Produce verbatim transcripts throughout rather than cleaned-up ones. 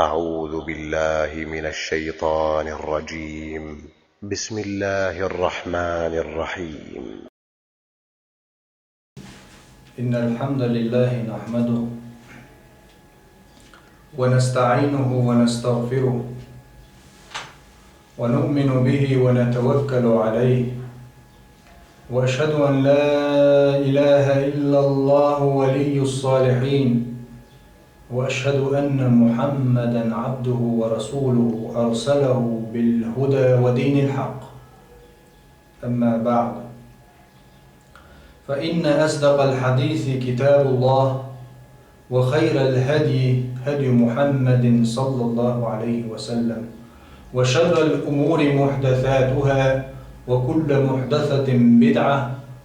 أعوذ بالله من الشيطان الرجيم. بسم الله الرحمن الرحيم. إن الحمد لله نحمده ونستعينه ونستغفره ونؤمن به ونتوكل عليه، وأشهد أن لا إله إلا الله ولي الصالحين، وأشهد أن محمدا عبده ورسوله أرسله بالهدى ودين الحق. أما بعد، فإن أصدق الحديث كتاب الله، وخير الهدي هدي محمد صلى الله عليه وسلم، وشر الأمور محدثاتها، وكل محدثة بدعة،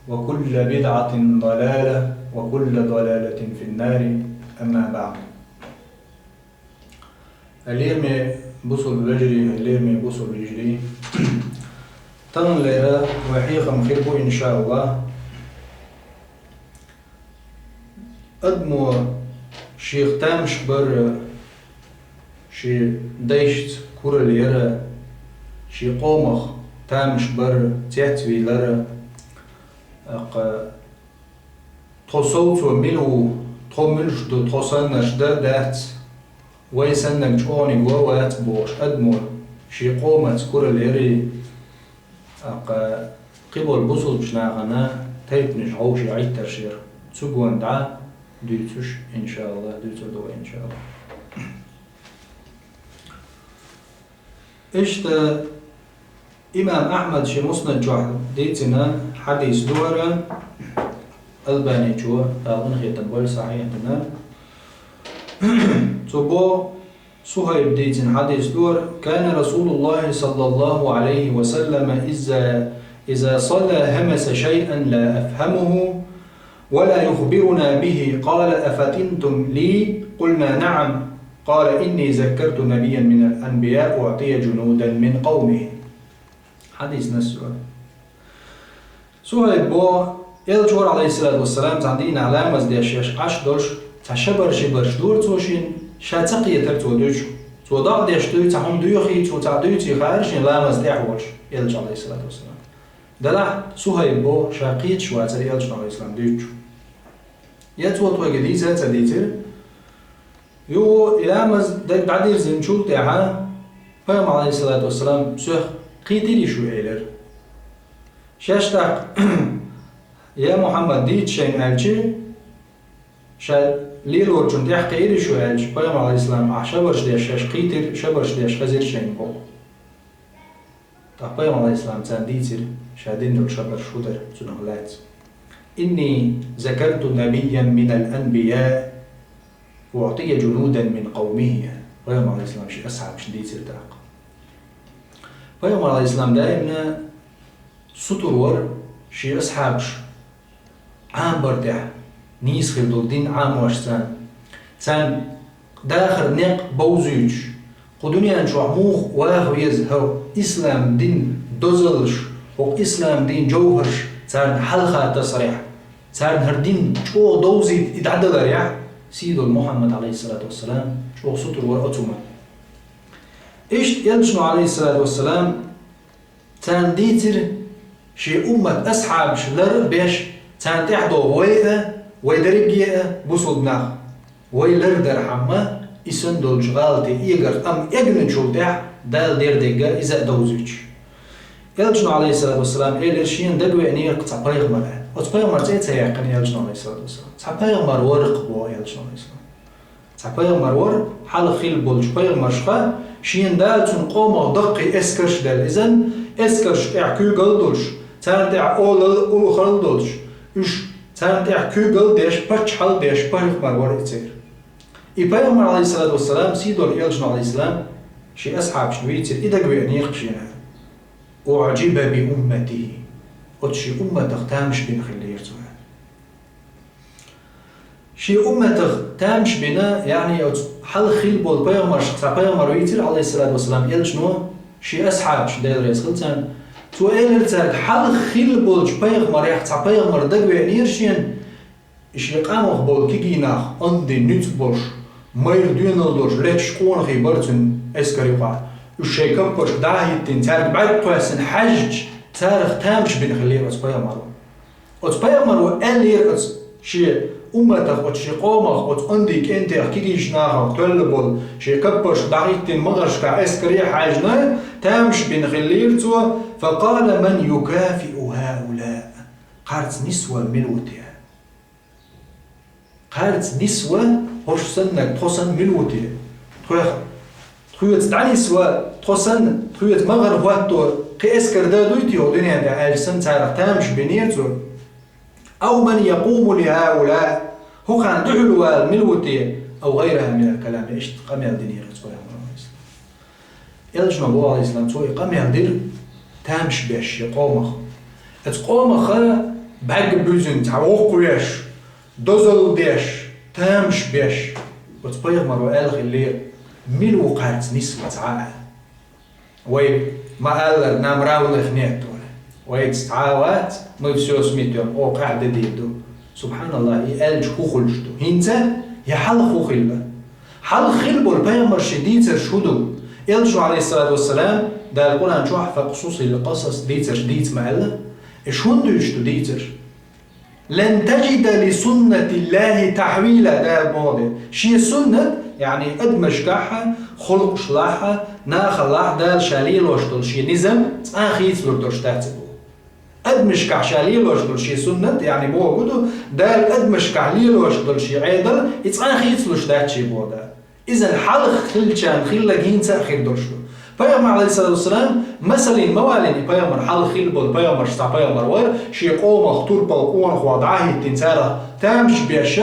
وكل بدعة ضلالة، وكل ضلالة في النار. أما بعد. Хьалеме бусалба вежарий, хьалеме бусалба йижарий. Таханлера вай хьехам хир бу, иншааллахӀ, адамо шийх тамаш бар, ший дайшца курал яр, ший къомах тамаш бар, цецвийлар, тӀаккха тхо совцо мила ву, тхо муьлш ду, тхо саннарш да, дац, вай саннарг чӀогӀаниг ва, вац бохуш, адамо ший къомаца курал яр, тӀаккха кхиболу бусалбачу нахана тайпанаш хьовша Ӏиттарш яр. Цу гонна дӀа дуьйцуш, иншааллахӀ, дуьйцур ду вай, иншааллахӀ. Иштта имам Ахьмада шен Муснад чохь дийцина хьадис ду хӀара, Албаничо, Дала къинхетам бойла, сахьихь дина. Цо боху, Сухьайба дийцина хьадис ду хӀара: كان رسول الله صلى الله عليه وسلم إذا، إذا صلى همس شيئا لا أفهمه ولا يخبرنا به، قال: أفطنتم لي؟ قلنا: نعم. قال: إني ذكرت نبيا من الأنبياء أعطي جنودا من قومه. Хьадис насс ю. Сухьайба боху, Элча вара, Ӏалайхиссалату вассалам, цхьана дийнахь ламаз деш шаьш Ӏаш долуш, цхьа шабар-шибарш дора цо шена, ша ца кхетара цо дуьйцуш. Цо дагадеш дуй, цхьа хӀума доьхий, цо цхьа дуьйций хаьара шена ламаз тӀехь волуш, Элча, Ӏалайхиссалату вассалам. Делахь Сухьайба боху, ша кхеташ вацара Элчано, Ӏалайхиссалам, дуьйцуш. Я цо тхоьга дийца а ца дийцира. Юха и ламаз дага дӀадирзинчул тӀаьхьа Пайхамар, Ӏалайхиссалату вассалам, соьх кхийтира шу элира. Шаьш тӀаккха: «Я Мухьаммад, дийца шайна», аьлча, ша лелорчунна тӀаьхьакхиира шу аьлча, Пайхамар, Ӏалайхиссалам, ахь шабарш деш шаьш кхийтира, шабарш деш хезира шайна боху. ТӀаккха Пайхамар, Ӏалайхиссалам, царна дийцира, ша дина долу шабарш хӀун дара цунах лаьцна. «إني ذكرت نبيا من الأنبياء أعطي جنودا من قومه», — аьлла, Пайхамар, Ӏалайхиссалам, шен асхьабашна дийцира тӀаккха. Пайхамар, Ӏалайхиссалам, даимна сутур вара шен асхьабаш Ӏамбар тӀехь, нийса хир долу дин Ӏамош царна. Царна дахар некъ бовзуьйтуш, кху дуьнен чохь муха ваха веза хӀара ислам дин дозаллаш, хӀокху ислам дин жовхӀарш царна хьалха тасарехь, царна хӀара дин чӀогӀа довзийта и дӀадаларехь, сийдолу Мухьаммад, Ӏалайхиссалату вассалам, чӀогӀа сутур вара оцу хӀуманна. Иштта Элчано, Ӏалайхиссалату вассалам, царна дийцира, шен уммат асхьабаш лар а беш, царна тӀаьхьа догӀу вай а, вай дерриге а бусулба нах. Вай лар дархьама, и санна долчу гӀалатийн эгарх амма эгначул тӀаьхьа Дала дер дерг иза а довзуьйтуш. Элчано, Ӏалайхиссалату вассалам, элира шена дагавеанера цхьа пайхамар аьлла. Оцу пайхамаран цӀе а ца яьккхина Элчано, Ӏалайхиссалату вассалам. Цхьа пайхамар вара-кх боху Элчано, Ӏалайхиссалам. Цхьа пайхамар вара, хьалха хилла болчу пайхамаршха, шена Дала цунна къомах даккхий эскарш делла иза, эскарш тӀехь куьйгалла долуш, царна тӀехь олалла, уллохаралла долуш, уьш царна тӀехь куьйгалла деш, паччахьалла деш пайхамар вара и церан. И пайхамар, Ӏалайхиссалату вассалам, сийдолу Элчано, Ӏалайхиссалам, шен асхьабашна вийцира, и дагавеанера-кх шена. «أعجب بأمته». Оцу шен умматах тамаш бина хиллера цо. Шен умматах тамаш бина, яъни оцу хьалха хилла болу пайхамаршка цхьа пайхамар вийцира, Ӏалайхиссалату вассалам, Элчано шен асхьабашна, Дела реза хила царна. Цо элира цаьрга, хьалха хилла болчу пайхамарех цхьа пайхамар дагавеанера шена, и шен къамах болу кегий нах онда нуьцкъа болуш, майра доьналла долуш леташ къонахий бара цуьнан эскар юкъахь. Уьш шайн каппаршка дӀа а хӀиттина, цаьрга бӀаьрг кхоьссина хьаьжча, царах тамаш бина хиллера оцу пайхамаро. Оцу пайхамаро аьллера оцу шен умматах, оцу шен къомах, оцу онда кӀентех, кегийчу нахах тоьлла болу, шен каппаршка дӀахӀиттина, магӀаршкахь эскаре а хьаьжна, тамаш бина хиллера цо: «Факъала ман юкафиу хӀаулаъ?» Кхарца нисван мила ву те? Кхарца нисван, хӀорш саннарг тхо санна мила ву те? Тхоьх, тхоьца дӀанисван, тхо санна, тхоьца магӀар хӀотто кхин эскар дан дуй те хӀокху дуьнен тӀехь, аьлча санна, царах тамаш бинера цо. «Ау ман якъуму ли хӀаулаъ?» ХӀокхарна дуьхьал вала мила ву те? «Ау гӀайраха минал калам», иштта къамел динера оцу пайхамаро. Элчано боху, алейхиссалам, цо и къамел дира тамаш беш шен къомах. Оцу къомаха бӀаьрг буьзина цхьа воккхавеш, дозалла деш, тамаш беш. Оцу пайхамаро аьлла хиллера: «Мила ву кхарца нисван цхьа а?» Вай ма-аллара, нам равных нет, вай. Вайца цхьа а вац, мы всё сметём, оха къахьдедийр ду. СубхьаналлахӀ, и аьлча хӀун хуьлуш ду? ХӀинца я хьалха хӀун хилла? Хьалха хилла болу пайхамарийн дийцарш хӀун ду? Элчано, алейхиссалату вассалам, Дала Къуръан чохь «факъсусил къасас» дийцарш дийца ма аьлла? Уьш хӀунда дуьйцуш ду дийцарш? «Лан таджида ли суннатиллахӀи тахьвила», Дала боху де. Шен суннат, яъни адамашкахь а, халкъашлахь а, нахалахь а Дала Ша лелош долу Шен низам цкъа а хийцалур долуш дац и боху. Адамашкахь Ша лелош долу Шен суннат, яъни бохург ду, Дала адамашкахь лелош долу Шен Ӏедал, и цкъа а хийцалуш дац Шен боху Дала. Иза хьалха хиллачарна хилларг хӀинца а хир долуш ду. Пайхамар, алейхиссалату вассалам, масална ма валийна, и пайхамар хьалха хилла болу пайхамарш, цхьа пайхамар вара, шен къомах турпал къонахой дӀа а хӀиттина, царах тамаш беш,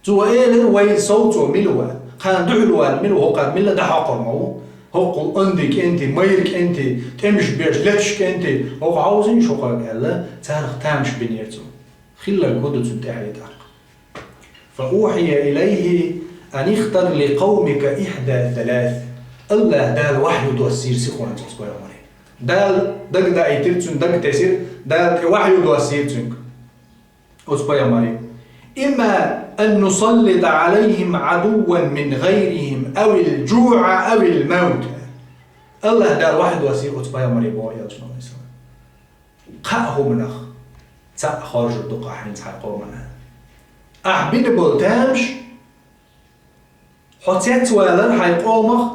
цо элира: «Вай совцо мила ву? Кхарна дуьхьал вала мила ву? ХӀокхара мила дӀахьокхур ма ву? ХӀокхул онда кӀентий, майра кӀентий, тӀемаш беш, леташ кӀентий, хӀокху хьовзийша хӀокхарга», аьлла, царах тамаш бинера цо. Хилларг хӀун ду цуьнан тӀаьхье тӀаккха? «Фа ухьия илайхи ан ихтар ли къавмика ихьда салас». АллахӀа Дала вахью доссийра сихонца оцу пайхамаре. Дала дага даийтира цуьнан, дага тесира, Дала тӀе вахью доссийра цуьнга оцу пайхамаре. «Имма ан нусаллита алайхим Ӏадувван мин гӀайрихим авил жуӀа авил мавта». АллахӀа Дала вахью доссийра оцу пайхамаре боху элчано, алейхиссалам. Кхаа хӀуманах цхьаъ хоржур ду-кх ахь хӀинца хьайн къомана. Ахь бина болу тамаш, хьо цецвалар хьайн къомах,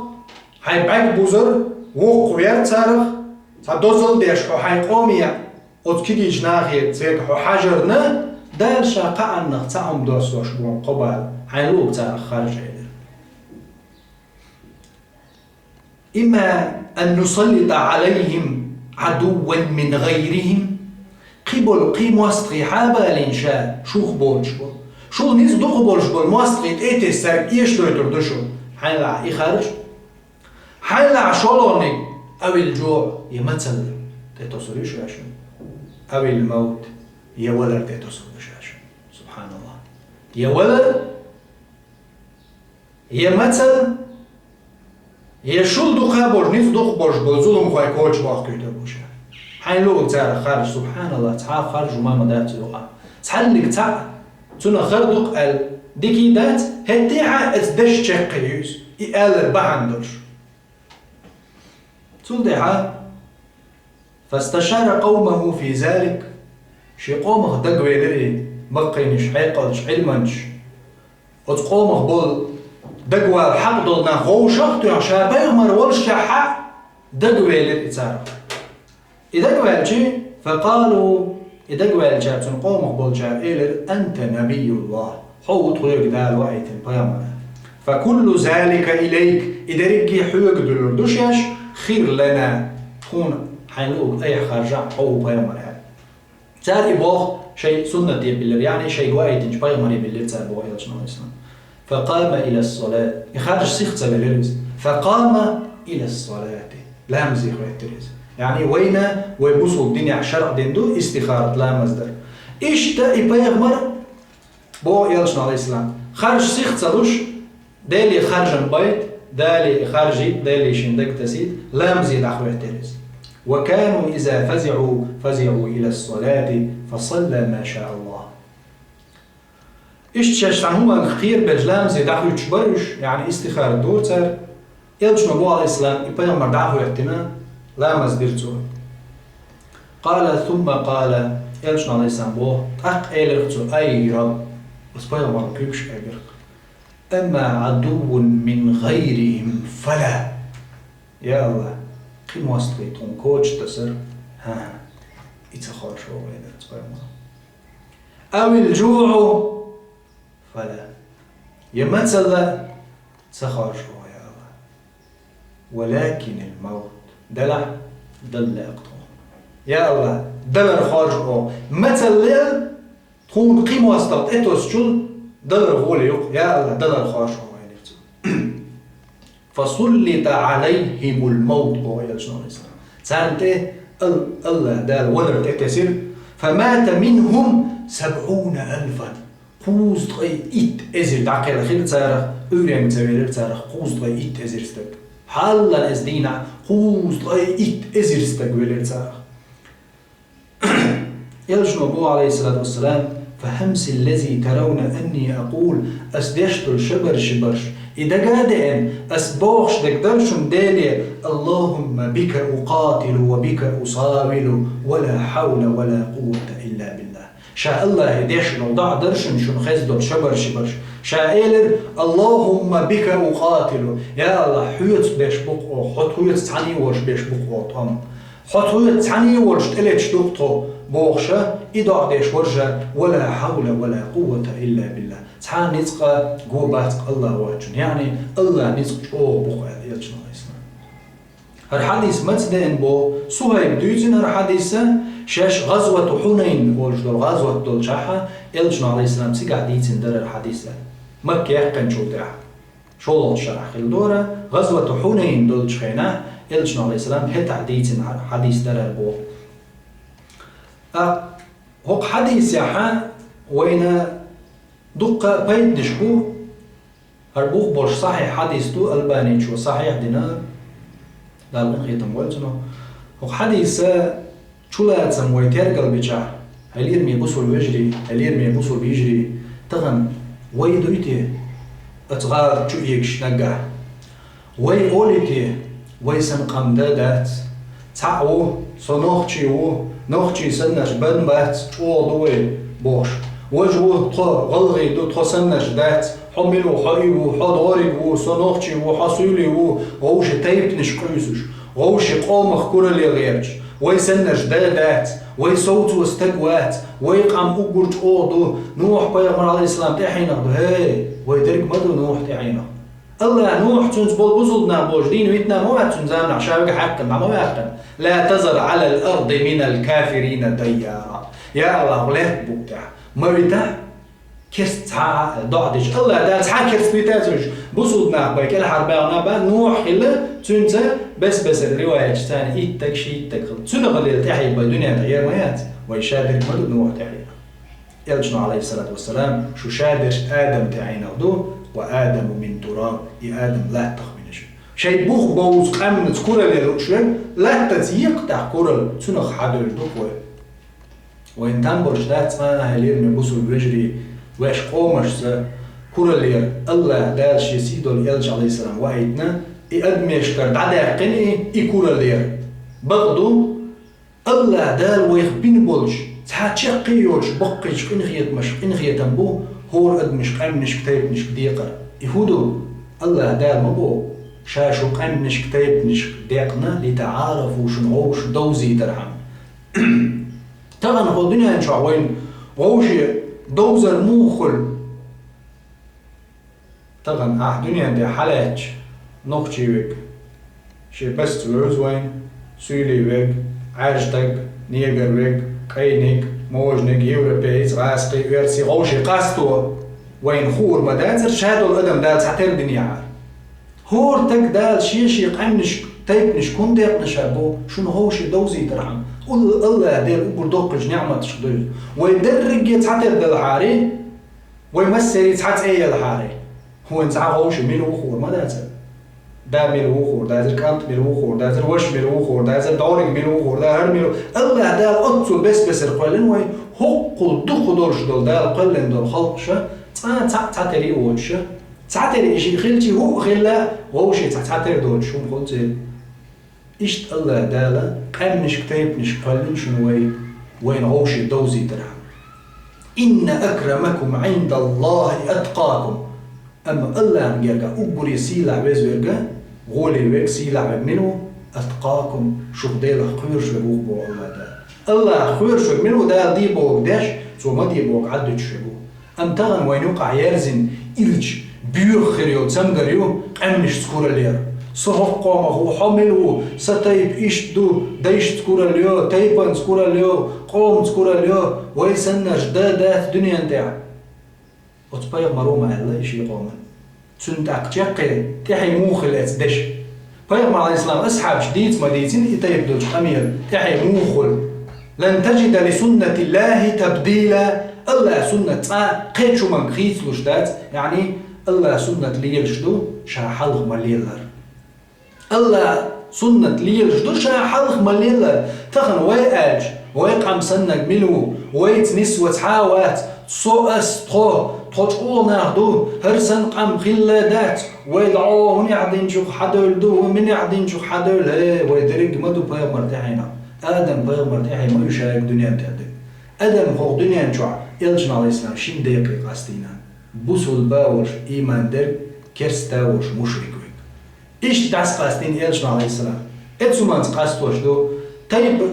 хьайн бӀаьрг бузар, воккхавер царах, цхьа дозалла деш хьо хьайн къоме, оцу кегийчу нахе церга хьо хьажарна, Дала Ша кхааннах цхьа хӀума доссош бу кхо бала, хьайн луъург царах харжа элира. «Имма ан нусаллита алайхим Ӏадувван мин гӀайрихим». Кхин болу, кхин мостагӀий хьабалийна ша, шух боцуш болу. Шул ницкъ дукха болуш болу мостагӀий тӀе а тесна, цаьрга эшадойтур ду шу. Хьайна лахь и харж? Хьайна лахь шолгӀаниг? Авил жуӀ, я мацалла тӀе тосур ю ша шуна. Авил мавт, я валар тӀе тосур ду ша шуна. СубхьаналлахӀ. Я валар, я мацалла, я шул дукха болуш, ницкъ дукха болуш болу зуламхой коча бохкуьйтур бу ша. Хьайн луъург царах харж, субхьаналлахӀ, цхьа а харж хӀума ма дац цу юкъахь. Цхьанниг цхьаъ, цунах хар ду-кх аьлла, дика дац, хӀетте а оцу дешан чаккхе ю иза, и алар бахьана долуш. Цул тӀаьхьа «Фасташара къавмаху фи залик», шен къомах дагавелира и, баккхийнаш, хьекъалчаш, Ӏилманчаш. Оцу къомах болу дагавала хьакъ долу нах вовшах а тоьхна, ша пайхамар волушшехь а дагавелира и царах. И дагаваьлча, факъалу, и дагаваьллачара цуьнан къомах болчара элира: «Анта набиюллахӀ». Хьо ву тхоьга Дала ваийтина пайхамар. «Факуллу залика илайк», и дерриге хьоьга дуьллур ду шаьш, «хир лана», тхуна хьайн луъург айхьа харжахь, хьо ву пайхамар аьлла. Цара и боху шайн суннате биллира, яъни шайга ваийтинчу пайхамаре биллира цара боху элчано, алейхиссалам. «Факъама илас-салат». И харжаш сиха ца велира иза. «Факъама илас-салати». Ламазе хӀоьттира иза. Яъни вайна, вай бусулба динехь шарӀ дина ду истихарат ламаз дар. Иштта и пайхамар, боху элчано, алейхиссалам, харжаш сиха ца луш, Деле харжам байта, Дала и харжийта, Дала шен дага тасийта, ламазе дӀахӀоьттира иза. «Ва кану иза фазиӀу, фазиӀу илас-салати, фасалла ма ша Аллах». Иштта шаьш цхьан хӀуманах кхерабелча ламазе дӀахуьттуш бара уьш, яъни истихара дора цара. Элчано боху, Ӏалайхиссалам, и пайхамар дӀа а хӀоьттина, ламаз дира цо. Къала сумма къала, Элчано, Ӏалайхиссалам, боху, тӀаккха элира цо: «Ай Рабб», оцу пайхамарна куьйгаш а элира: «Амма Ӏадуввун мин гӀайрихӀим фала». Я АллахӀ, кхин мостагӀий тхуна коча тасар, хӀан-хӀа, и ца хоржу вайна цкъа ма. Авил жугӀу фала. Я мацалла ца хоржу, я АллахӀ. Валакинил мавт. Далахь, далла лаьа тхуна. Я АллахӀ, далар хоржу, мацалла тхуна кхин мостагӀа тӀетосучул далар гӀоле юкъ, я АллахӀ, далар хоржу вайна цу. «Фасуллита Ӏалайхимул мавт», боху Элчано, Ӏалайхиссалам. Царна тӀе Ал-, АллахӀ Дала валар тӀетесира. «Фамата минхум сабӀуна алфан». Кхузткъе итт эзар дӀакхелхира царах, Ӏуьйренга ца велира царах кхузткъе итт эзар стаг. Хьаллан эза дийнахь кхузткъе итт эзар стаг велира царах. Элчано боху, Ӏалайхиссалату вассалам: «ФахӀамсил лази таравна анни акъул», ас деш долу шабар-шибарш, и дага а деана, ас бохуш дерг дара шуна Деле: «АллахӀумма бика укъатилу ва бика усавилу, ва ла хьавла ва ла къуввата илла биллахӀ». Ша АллахӀе деш долу доӀа дара шуна, шуна хезна долу шабар-шибарш. Ша элира: «АллахӀумма бика укъатилу». Я АллахӀ, хьоьца беш бу-кх оха, хьо тхоьца цхьаьна волуш беш бу-кх оха тӀом. Хьо тхоьца цхьаьна волуш тӀелеташ ду-кх тхо, бохуша, и доӀа деш вара ша, «Ва ла хьавла ва ла къуввата илла биллахӀ». Цхьа ницкъ а го бац-кх АллахӀ воцчунна, яъни АллахӀ ницкъ чӀогӀа бу-кх аьлла Элчано, Ӏалайхиссалам. ХӀара хьадис маца деана боху, Сухайба дуьйцина хӀара хьадис, шаьш ГӀазвату Хьунайн олуш долу гӀазват долчохь, Элчано, Ӏалайхиссалам, цигахь дийцина дара хӀара хьадис. Макка яьккхинчул тӀаьхьа. ШолгӀачу шарахь хилла дора, ГӀазвату Хьунайн долчу хенахь, Элчано, Ӏалайхиссалам, хӀетахь дийцина хьадис дара боху. ТӀаккха хӀокху хьадисехь вайна дуккха а пайданаш бу, хӀара бух болуш сахьихь хьадис ду, Албаничо сахьихь дина, Дала къинхетам бойла цунах. ХӀокху хьадиса чулацам вай тергал бичахь, хьоме бусулба вежарий, хьоме бусулба йижарий, тахана вай дуй те, оцу гӀала чу эгаш наггахь? Вай олий те, вай санна къам да дац? Цхьаъ ву, со нохчи ву, нохчий саннарш бан бац, чӀогӀа ду вай, бохуш. Важа ву, тхо гӀалгӀай ду, тхо саннарш дац, хьо мила ву, хьо и ву, хьо дӀориг ву, со нохчи ву, хьо суьйлий ву, вовшийн тайпанаш къуьйсуш. Вовшийн къомах куралла гӀерташ, вай саннарш да дац, вай совцо стаг вац, вай къам уггар чӀогӀа ду, Нухь-пайхамар, Ӏалайхиссалам, тӀаьхьенах ду. ХӀей, вай дерг ма ду Нухь тӀаьхьенах. АллахӀа Нухь, цуьнца болу бусулба нах болуш, дийна витина ма вац цуьнан заманахь, ша вига хьаькхна ма ваьккхина. «Ла тазар Ӏалал арди минал кафирина дайяра». Я АллахӀ, лаьтта букъ тӀехь ма витахь керста цхьа а, доӀа дича. АллахӀ Дала цхьа керста витац уьш. Бусулба нах бен кӀелхьарбаьхна бен, Нухь хилла, цуьнца бес-бесара риваяташ царна иттаг, шийттаг хилла. Цуьнах лела тӀаьхье бен дуьнен тӀе яр ма яц. Вай ша дерг ма ду Нухь тӀаьхье. Элчано, Ӏалайхиссалату вассалам, шу ша дерш Адам тӀаьхьенах ду, ва Адаму мин тураб, и Адам латтах винарш. Шайн бух бовзу къаьмнаца куралла лууш верг, латтаца екха тӀехь куралла, цунах хьадуьйр ду-кх вай. Вайн там болуш дац цкъа а, хьоме бусулба вежарий, ваьш къомашца куралла яр, АллахӀ Дала Шен сий долу Элча, Ӏалайхиссалам, ваийтина, и адамашкара дӀадаьккхина и, и куралла яр. Бакъ ду, АллахӀ Дала вайх бина болчу цхьа чаккхе а йолчу баккхийчу къинхетамаш, къинхетам бу хӀора адамашка, къаьмнашка, тайпанашка декъар. И хӀун ду? АллахӀ Дала ма боху: «Ша шу къаьмнашка, тайпанашка декъна, литаӀарафу, шуна вовшах довзийтархьама». Тахана хӀокху дуьнен чохь вайна вовшах довзар муха хуьлу? Тахана ахь дуьнен тӀе хьалаьцча, нохчи верг шен басца вевза вайна, суьйлий верг, Ӏаьржа стаг, негр верг, кӀайниг, можниг, европеец, гӀазкхий, оьрсий, вовшах къасто вайна хуур ма дацара, ша долу адам Дала цхьатера динехьара. ХӀора стаг Дала шен-шен къаьмнашка, тайпанашка хӀунда декъна ша боху, шуна вовшах довзийтархьама? Улла АллахӀ Дала уггар доккхачу неӀматашка довзу. Вай дерриге цхьатера далахьара, вай массаьрга цхьа цӀе елахьара, хӀунда цхьа вовшах мила ву хуур ма дацара. Да мила ву хуур дацара, кӀант мила ву хуур дацара, ваша мила ву хуур дацара, дӀориг мила ву хуур дацара, хӀара мила ву. АллахӀ Дала оццул бес-бесара кхоьллина вай, хӀоккхул дукха долуш долу Дала кхоьллина долу халкъаш а Цхьа, цхьа, цхьатера а воцуш, цхьатера и шиъ хилча, хӀуъа хилла, вовшийн цхьа, цхьатера доцуш хӀума хуьлу церан. Иштта АллахӀ Дала къаьмнашка, тайпанашка кхоьллина шуна вай, вайна вовшийн довзийтархьама. «Инна акрамакум Ӏиндаллахи аткъакум». Амма АллахӀан гергахь уггаре сийлахь везверг, гӀоле верг, сийлахь верг мила ву? «Аткъакум», шух Делах кхоьруш верг ву-кх боху АллахӀ Дала. АллахӀах кхоьруш верг мила ву, Дала де бохург деш, Цо ма де бохург Ӏад дуьтуш верг ву. Амма тахана вайна юкъахь ерзина ирча, боьха хир йолу цамгар ю къаьмнашца куралла яр. Со хӀокху къомах ву, хьо мила ву, сан тайпа иштта ду, дайшца куралла йо, тайпанца куралла йо, къомаца куралла йо, вай саннарш дан дац дуьнен тӀехь. Оцу пайхамаро ма аьлла и шен къоман. Цуьнан тӀаккха чаккхе тӀаьхье муха хила эцу деш? Пайхамар, Ӏалайхиссалам, асхьабаш дийца ма дийцина и тайпа долчу къамелан тӀаьхье муха хуьлу? «Лан таджида ли суннатиллахи табдила», АллахӀан суннат цкъа кхечу хӀуманга хийцалуш дац, яъни АллахӀан суннат лелаш ду ша хьалха ма-леллара. АллахӀан суннат лелаш ду ша хьалха ма-леллара. Тахана вай аьлча, вай къам саннарг мила ву, вайца нисван цхьа а вац, со, ас, тхо, тхо чӀогӀа нах ду, хӀара санна къам хилла дац, вай дӀо хӀунехь динчух хьадевлла ду, хӀун минехь динчух хьадевлла, хӀей, вай дерриг а ма ду пайхамар тӀаьхьенах. Адам пайхамар тӀаьхье ма ю ша ерг дуьнен тӀехь дерг. Адам хӀокху дуьнен чохь Элчано, Ӏалайхиссалам, шина декъе къастийна. Бусулба волуш иман дерг, керста волуш мушрик верг. Иштта дӀасакъастийна Элчано, Ӏалайхиссалам. Оцу хӀуманца къастош ду, тайпа,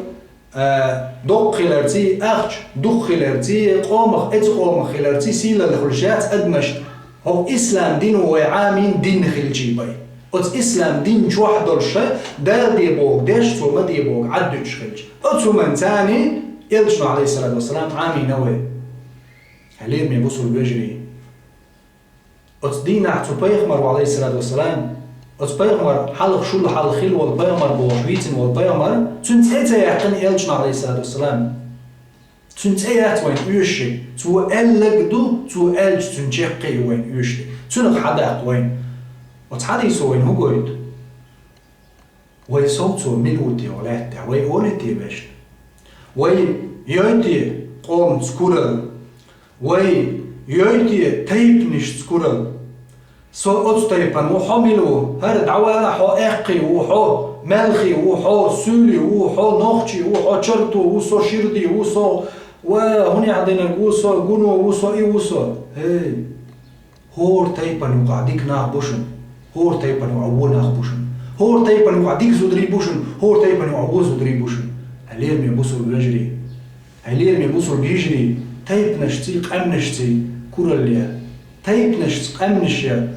а, доккха хиларций, ахча дукха хиларций, къомах, оцу къомах хиларций, сийлалла хуьлуш яц адамашна. ХӀокху ислам дино вай Ӏамийна дин хилчий бен. Оцу ислам дин чохь долуш ша, Дала де бохург деш, Цо ма де бохург Ӏад дуьтуш хилча. Оцу хӀуманца Элчано, Ӏалайхиссалату вассалам, Ӏамийна вай. Хьалера, бусулба вежарий. Оцу дийнахь цу пайхамаро, Ӏалайхиссалату вассалам, оцу пайхамар хьалха, шул хьалха хилла волу пайхамар бохуш вийцина волу пайхамар, цуьнан цӀе а ца яьккхина Элчано, Ӏалайхиссалату вассалам. Цуьнан цӀе яц вайна оьшуш, Цо аьлларг ду, Цо аьллачу цуьнан чаккхе ю вайна оьшуш, Цуьнах хьадаккха вайна. Оцу хьадисо вайна хӀун гойту? Вай совцо мила ву те оха лаьттахь, вай олий те вешна? Вай йой те къомаца куралла? Вай йой те тайпанашца куралла? Со оцу тайпана ву, хьо мила ву? ХӀара дӀавала, хьо аьккхий ву, хьо маьлхий ву, хьо суьйлий ву, хьо нохчий ву, хьо чарто ву, со ширди ву, со ва хӀунехь динарг ву, со гуно ву, со и ву со. ХӀей! ХӀора тайпана юкъахь дика нах бу шуна, хӀора тайпана юкъахь вон нах бу шуна. ХӀора тайпана юкъахь дика зударий бу шуна, хӀора тайпана юкъахь вон зударий бу шуна. Хьалера, бусулба вежарий. Хьалера, бусулба йижарий, тайпанашций, къаьмнашций куралла ян. Тайпанашца къаьмнаш ян.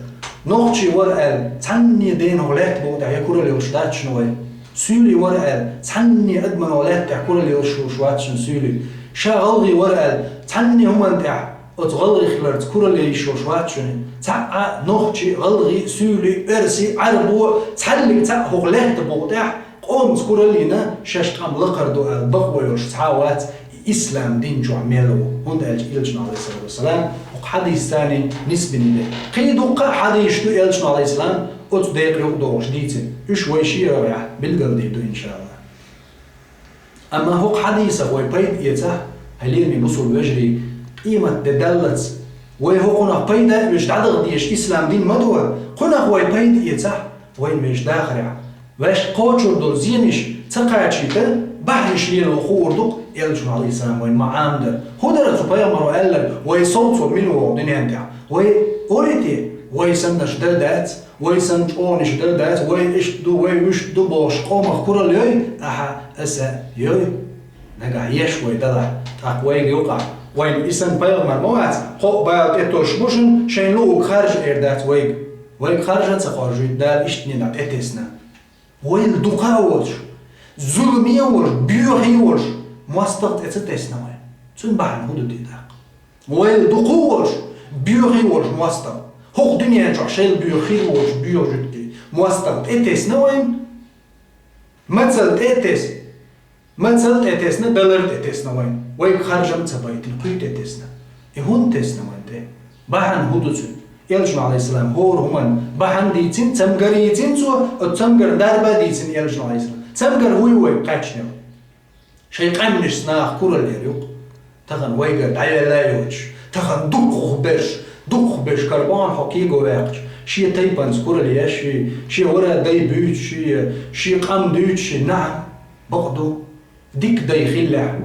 Нохчий вара аьлла, цхьанне дена хӀокху лаьтта букъа тӀехь я куралла йолуш дац шуна вай. Суьйлий вара аьлла, цхьанне адаман хӀокху лаьтта тӀехь куралла йолуш вац шуна суьйлий. Ша гӀалгӀий вара аьлла, цхьанне хӀуманна тӀехь оцу гӀалгӀай хиларца куралла йиш йолуш вац шуна. Цхьа а нохчи, гӀалгӀи, суьйли, оьрси, Ӏарбо, цхьаллиг цхьаъ хӀокху лаьтта букъа тӀехь къомаца куралла йина, шаьш къам лакхара ду аьлла бакъо йолуш цхьа а вац, и ислам дин чохь мел ву. ХӀунда аьлча Элчано, Ӏалайхиссалату вассалам, хӀокху хьадисца нисбина де. Кхин дуккха а хьадисаш ду Элчано, Ӏалайхиссалам, оцу декъе юкъадогӀуш дийцина. Уьш вай шиъ а яхь билгалдийр ду, иншаАллахӀ. Амма хӀокху хьадисах вай пайда эцахь, хьалера, бусулба вежарий, къемат де даллалц, вай хӀокхунах пайда а оьцуш дӀадаха дезаш ислам дин ма ду, кхунах вай пайда эцахь, вайна вешан дахарехь, ваьшка кхочур долу зенаш ца кхачийта, бахьанаш лело хуур ду-кх Элчано, Ӏалайхиссалам, вайна ма-Ӏамадар. ХӀун дара цу пайхамаро аьлларг, вай совцо мила ву дуьнен тӀехь? Вай олий те, вай саннарш дан дац? Вай санна чӀогӀанаш дан дац, вай иштта ду, вай вуьшта ду бохуш къомах куралла йой ахьа, аса йой. Нагахь еш вай далахь, тӀаккха вайга юкъахь, вайна и санна пайхамар ма вац, кхоъ бала тӀетосуш бу шуна, шайн луъург харжа эр дац вайга. Вайга харжа а ца хоржуьйту, Дала иштта дина тӀетесна. Вайл дукха а волуш, зуламе а волуш, боьхе а волуш, мостагӀа тӀе ца тесна вай. Цуьнан бахьана хӀун ду те тӀаккха? Вайл дукха а волуш, боьхе а волуш мостагӀа. ХӀокху дуьнен чохь шайл боьха хир а волуш боьха жуьгти мостагӀа тӀе тесна вайна? Мацалла тӀе а тесна. Мацалла тӀе тесна, далар тӀе тесна вайна. Вайга харжам ца байтина, кхуьй тӀе тесна. И хӀунда тесна вайна тӀе? Бахьана хӀун ду цуьнан? Элчано, Ӏалайхиссалам, хӀора хӀуманна бахьана дийцина, цамгар йийцина цо, оцу цамгаран дарба а дийцина Элчано, Ӏалайхиссалам. Цамгар хӀун ю вайга кхаьчнарг? Шайн къаьмнашца наха куралла яр ю-кх. Тахана вайгара дӀаелла а йоцуш, тахана дукхахберш, Дукхахберш кара бахьана хьо кего ваьккхача, шен тайпанца куралла еш, шен вара дай буьйцуш, шен къам дуьйцуш, наӀар, бакъду. Дика дай хиллехь,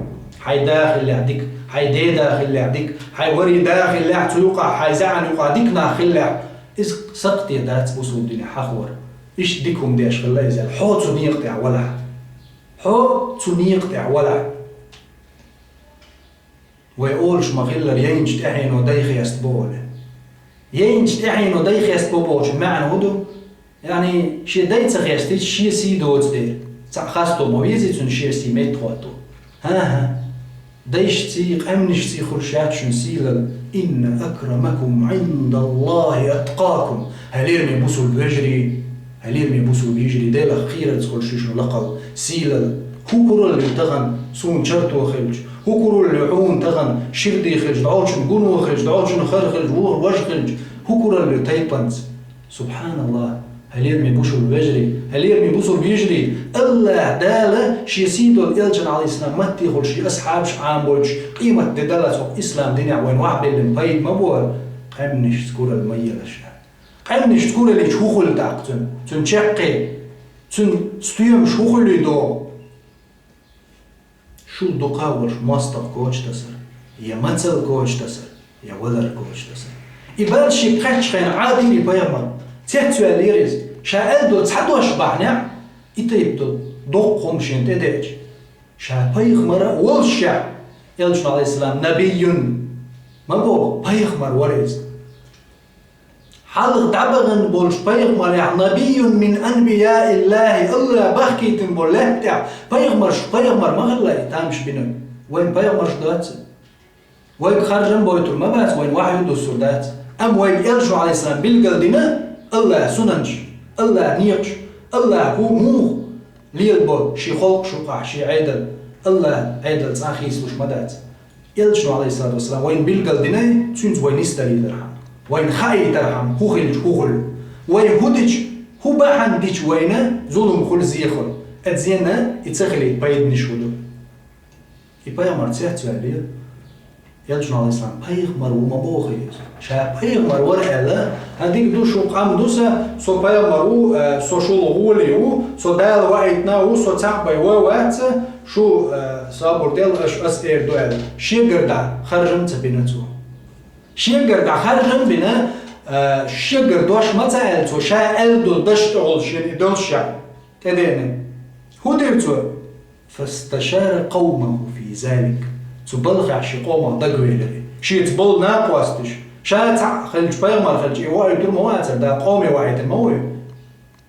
хьайн да хиллехь дика, хьайн деда хиллехь дика, хьайн вари да хиллехь, цу юкъахь, хьайн заьӀан юкъахь дика нах хиллехь, иза сакхте дац бусулба динехь хьахор. Иштта дика хӀума деш хилла иза аьлла, хьо цу некъа тӀехь валахь. Хьо цу некъа тӀехь валахь. Вай олуш ма-хиллара, яйнчу тӀаьхьено дай хеста бо олий. Яйнчу тӀаьхьено дай хеста бо бохучун маьӀна хӀун ду? Яъни, шен дай ца хестийча, шен сий доцу дела. Цхьаъ хасто ма везий цуьнан шен сий меттахӀотто. ХӀан-хӀа. Дайшций, къаьмнашций хуьлуш яц шуна сийлалла. «Инна акрамакум Ӏиндаллахи аткъакум». Хьалера, мен бусулба вежарий, хьалера, мен бусулба йижарий, Делах кхерарца хуьлуш ю шуна лакхалла, сийлалла. ХӀун куралла ю тахана суна чарто хилча? ХӀун куралла ю хьуна тахана ширди хилча, дӀочун гуно хилча, дӀочун хара хилча, вуха важа хилча? ХӀун куралла ю тайпанца? Субханаллах! Хьалера, мен бусулба вежарий, хьалера, мен бусулба йижарий, АллахӀ Дала шен сий долу элчанна, Ӏалайхиссалам, матте хуьлуш, шен асхьабаш Ӏамабойтуш, къематде даллалц хӀокху ислам динехь вайна вахьабиллина пайда ма бора, къаьмнашца куралла ма елаш. Къаьмнашца куралла йича хӀун хуьлу тӀаккха цуьнан? Цуьнан чаккхе, цуьнан стоьмаш хӀун хуьлий догӀу? Шул дукха а волуш мостагӀа коча тасар, я мацалла коча тасар, я валар коча тасар. И бала шега кхаьччахьана Ӏадийра и пайхамар. Цецваьллера иза. Ша аьлла долу цхьа дош бахьанехь, и тайпа долу доккха хӀума шена тӀедеъча, ша пайхамар а воллушехь, элчано, Ӏалайхиссалам, набийюн ма боху, пайхамар вара иза. Хьалха дӀабахана болчу пайхамарех, набийюн мин анбияиллахи, АллахӀа бахкийтина болу лаьтта тӀехь пайхамарш, пайхамар ма хилла и тамаш бинарг. Вайн пайхамарш дац. Вайга харжам бойтур ма бац, вайна вахьйу дуссур дац. Амма вайга элчано, Ӏалайхиссалам, билгал дина АллахӀа сунанаш, АллахӀа некъаш, АллахӀа хӀу муха лелабо шен халкъаш юкъахь шен Ӏедал, АллахӀа Ӏедал цкъа хийцалуш ма дац. Элчано, Ӏалайхиссалату вассалам, вайна билгал динай, цуьнца вай нисдалийтархьама, вайна хаийтархьама, хӀун хилча, хӀун хуьлу. Вай хӀун дича, хӀун бахьана дича вайна зулам хуьлу, зе хуьлу. Оцу зенна и ца хилийта пайданаш хӀун ду? И пайхамар цецваьллера. Элчано, Ӏалайхиссалам, пайхамар ву ма боху иза. Ша пайхамар вара аьлла, хӀан, дика ду, шун къам ду сан, со пайхамар ву, э, со шул гӀоле ву, со Дала ваийтина ву, со цхьаъ бен ван вац, шу, э, сабур делла, аша ас эр ду аьлла. Шегара дӀа харжам ца бина цо. Шегара дӀа харжам бина, э, шегара дош ма ца аьлла цо, ша аьлла долу даш тӀехула шена и доллушехь тӀедеъна. ХӀун дира цо? «Фасташара къавмаху фи залик». Цу балхахь шен къомах дагавелира. Шеца болу накъосташ. Ша цхьаъ хилча, пайхамар хилча, и ваийтур ма вацара, Дала къоме ваийтина ма вуй.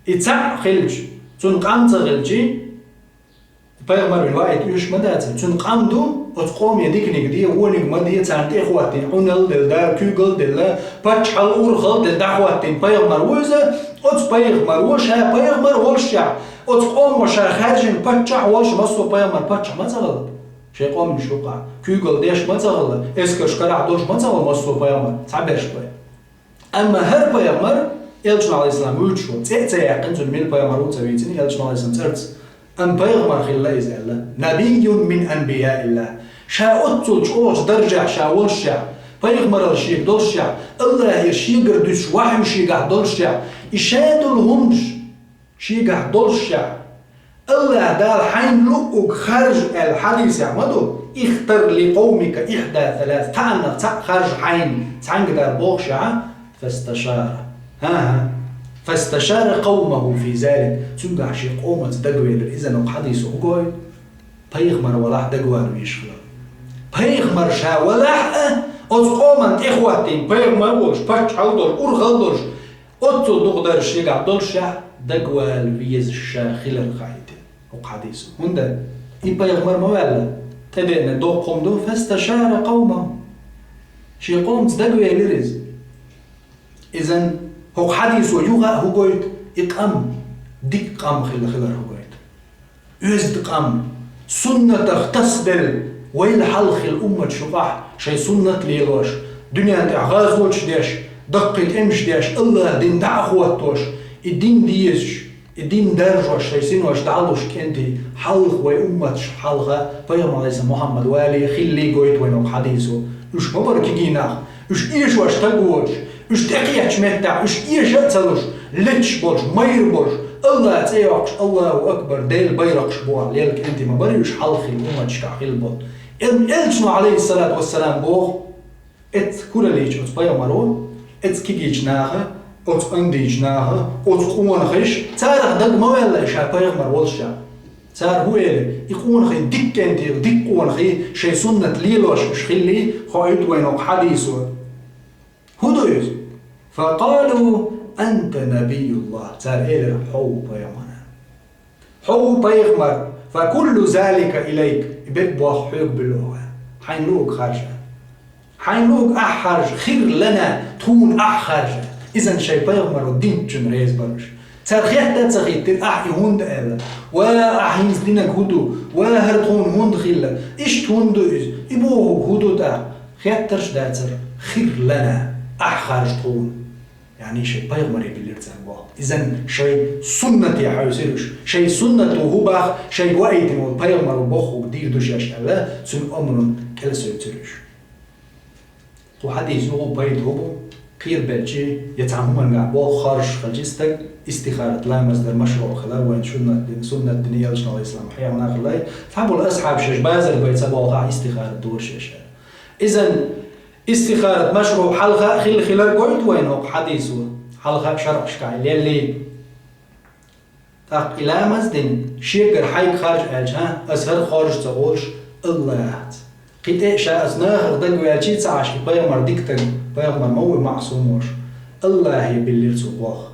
И цхьаъ хилча, цунна къам ца хилчий, пайхамар вина ваийта оьшуш ма дацара. Цунна къам ду, оцу къоме диканиг де, вониг ма де, царна тӀехӀоттийна, Ӏуналла делла, Дала куьйгалла делла, паччахьалла, урхалла делла, дӀахӀоттийна пайхамар ву иза, оцу пайхамаро ша пайхамар воллушехь, оцу къомо ша хаьржина паччахь волуш массо а пайхамар паччахь ма ца хилла. Шайн къоманаш юкъахь куьйгалла деш ма ца хилла, эскарш карахь долуш ма ца хилла массо а пайхамар, цхьаберш бен. Амма хӀара пайхамар, элчано, Ӏалайхиссалам, вуьйцуш ву, цӀе а ца яьккхина, цунна мила пайхамар ву ца вийцина, элчано, Ӏалайхиссалам, цӀарца. Амма пайхамар хилла иза аьлла. Набийюн мин анбияиллах. Ша оццул чӀогӀачу даржехь ша воллушехь, пайхамаралла шега доллушехь, АллахӀера шегара дуьсуш вахьйу шегахь доллушехь, и ша долу хӀуманаш шегахь доллушехь, АллахӀа Дала хьайна луъург харжа аьлла хьадисехь ма ду: «Ихтар ли къавмика ихда салас», цхьаъ, цхьаъ харжа хьайна, цхьаьнга Дала бохушехь, «фасташара». ХӀан-хӀа. «Фасташара къавмаху фи залик». Цуьнгахь шен къоманца дагавелира. Иза хӀокху хьадисо хӀун гойту? Пайхамар валахь дагавала везаш хилар. Пайхамар ша валахь а, оцу къоманна тӀехӀоттийна, пайхамар волуш, паччахьалла долуш, урхалла долуш, оццул дукха даржаш шегахь доллушехь, дагавала везаш ша хилар хаийтина хӀокху хьадисо. ХӀунда и пайхамар ма ваьлла, тӀедеъна доккха хӀума ду, «фасташара къавмаху». Шен къоманца дагавелира иза. Изан хӀокху хьадисо юха а хӀун гойту? И къам дика къам хилла хилар хӀун гойту? Оьзда къам, суннатах тасаделла, вайл хьалха хилла умматаш юкъахь шайн суннат лелош, дуьнен тӀехь гӀазоташ деш, даккхий тӀемаш деш, АллахӀан дин дӀа а хӀоттош, и дин дезаш, и дин даржош шайн синош дӀалуш кӀентий, хьалха вай умматаш хьалха пайхамар, Ӏалайхиссалам, Мухьаммад валий, хиллий гойту вайна хӀокху хьадисо. Уьш ма бара кегий нах, Уьш эшош стаг воацаш, уьш тӀекхаьчача меттехь, уьш эша а ца луш, леташ болуш, майра болуш, АллахӀан цӀе йоккхуш, Аллаху акбар, Делан байракхаш бохуш, лела кӀентий ма бара уьш хьалха хилла умматашкахь хилла болу. Эл-, элчано, Ӏалайхиссалату вассалам, боху, эцца кураллича оцу пайхамаро, эцца кегийчу наха, оцу андийчу наха, оцу къонахаша, царах дага ма ваьлла и ша пайхамар волуш а. Цара хӀун элира, и къонахий дика кӀентий, дика къонахий, шайн суннат лелош уьш хилла, хоуьйту вайна хӀокху хьадисо. ХӀун ду иза? «Факъалу: анта набиюллахӀ». Цара элира: «Хьо ву пайхамар». «Хьо ву пайхамар, факуллу залика илайк», и берриг болх хьоьга буьллу хьуна. Хьайна луург харжа. Хьайна луург ахь харжа, хир лана, тхуна ахь харжа. Иза шайн пайхамаро динчунна реза бара уьш. Цара хетта а ца хеттира, ахь и хӀунда аьлла. Ва ахь хӀинца динарг хӀун ду? Ва хӀара тхуна хӀунда хилла? Иштта хӀунда ду иза? И бохург хӀун ду тӀаккха? Хеттарш а дацара, хир лана, ахь харжа тхуна. Яъни шайн пайхамаре биллира царна боху. Иза шайн суннате хьаьвсира уьш. Шайн суннато хӀун боху, шайга ваийтина волу пайхамаро бохург дийр ду шаьш аьлла, цуьнан омрана кӀел а севцира уьш. Кху хьадисо юха пайда хӀун бу? Кхерабелча, я цхьана хӀуманехь боху хоржуш хилча стаг, истихарат ламаз дар машруӀ хилар вайн суннат дина, суннат дина элчано, Ӏалайхиссалам, хьехна хилла. Цхьаболу асхьабаш шаьш базар бай ца бохахь, истихарат дора шаьш аьлла. Иза истихарат машруӀ хьалха а хилла хилар гойту вайна хӀокху хьадисо, хьалха а шарӀашкахь леллий. ТӀаккха и ламаз дина, шегара хьайга харжа аьлча, хӀа, аса хӀара хоржу ца олуш, АллахӀаца. Кхин тӀе а ша аса нахах дагаваьлчий ца Ӏаш, и пайхамар дика стаг, пайхамар ма ву маӀсум волуш, АллахӀе биллира цо боху.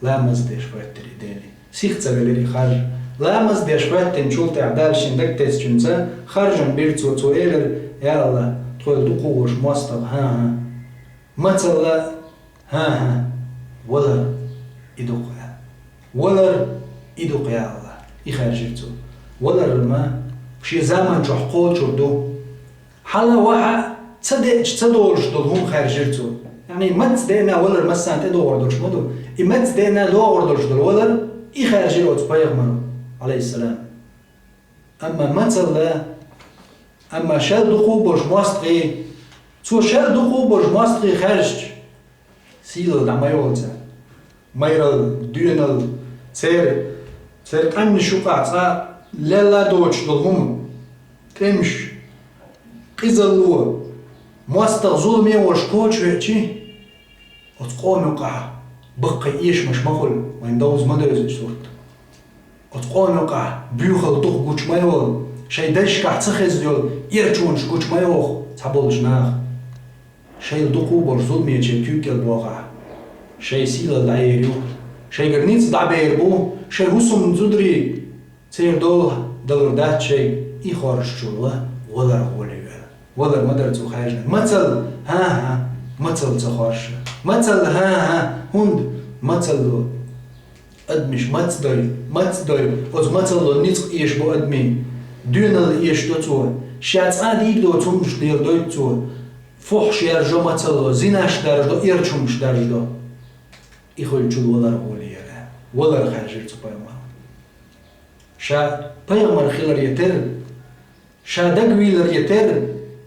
Ламаз деш хӀоьттира и Деле. Сиха ца велира и харжа. Ламаз деш хӀоьттинчул тӀаьхьа Дала шен дага тесначуьнца харжам бира цо, цо элира: «Я АллахӀ, тхоьл дукха ву волуш мостагӀа, хӀан-хӀа. Мацалла, хӀан-хӀа, валар и ду-кх, я. Валар и ду-кх, я АллахӀ». И хаьржира цо. Валар ма шен заман чохь кхочур ду. Хьала-ваха ца деъча ца долуш долу хӀума хаьржира цо. Яъни маца деъна валар массарна тӀедогӀур долуш ма ду. И маца деъна догӀур долуш долу валар, и хаьржира оцу пайхамаро, Ӏалайхиссалам. Амма мацалла, амма шел дукха болуш мостагӀий, цо шел дукха болуш мостагӀий хаьржича, сийлалла дӀа ма йолу царна. Майралла, доьналла, церан, церан къаьмнаш юкъахь цкъа лелла доцуш долу хӀума, тӀемаш, къизалло, мостагӀа зуламе а волуш коча веачи, оцу къоман юкъахь баккхий эшамаш ма хуьлу, вайн довза ма девза и сурт. Оцу къоман юкъахь боьхалла дукха гучу ма йолу, шайн дайшкахь ца хезна йолу эрчонаш гучу ма йоху цхьаболчу наха. Шайл дукха болуш зуламечийн куьйга кӀел бохахь, шайн сийлалла дӀаер ю, шайгара ницкъ дӀабер бу, шайн хӀусамна зударий церан дола далур дац шайга, и хоржучул валар гӀоле вела. Валар ма дара цо хаьржина. Мацалла, хӀан-хӀа, мацалла ца хоржуш. Мацалла, хӀан-хӀа, хӀунда мацалло? Адамаш маца дой, маца дой, оцу мацалло ницкъ эшабо адамийн, доьналла эшадо цо, ша цкъа а дийр доцу хӀуманаш леладойту цо, фухьш яржо мацалло, зинаш даржадо, эрчу хӀуманаш даржадо. И хуьлучул валар гӀоле яра. Валар хаьржира цу пайхамаро. Ша пайхамар хиларе терра, ша дагавийларе терра,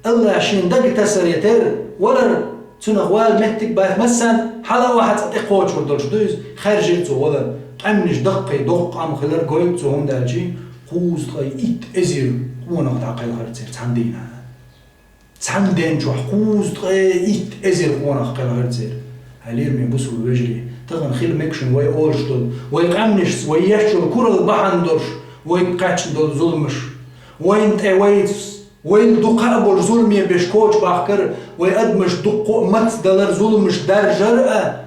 АллахӀа шен дага тасаре терра, валар, цунах вала меттиг бац, массарна хьала а ваха цкъа тӀекхочур долуш ду иза, хаьржира цо валар. Къаьмнаш даккхий, доккха къам хилар гойту цо, хӀунда аьлча кхузткъе итт эзар къонах дӀакхелхира церан цхьана дийнахь. Цхьана ден чохь кхузткъе итт эзар къонах кхелхира церан. Хьай лераме бусулба вежарий, тахана хила мега шуна вай олуш долу, вай къаьмнашца вай еш йолу куралла бахьана долуш, вайга кхаьчна долу зуламаш, вайна тӀе вайца, вайл дукха а болу зуламе беш коча бахкар, вай адамаш дуккха а маца далар, зуламаш даржар а,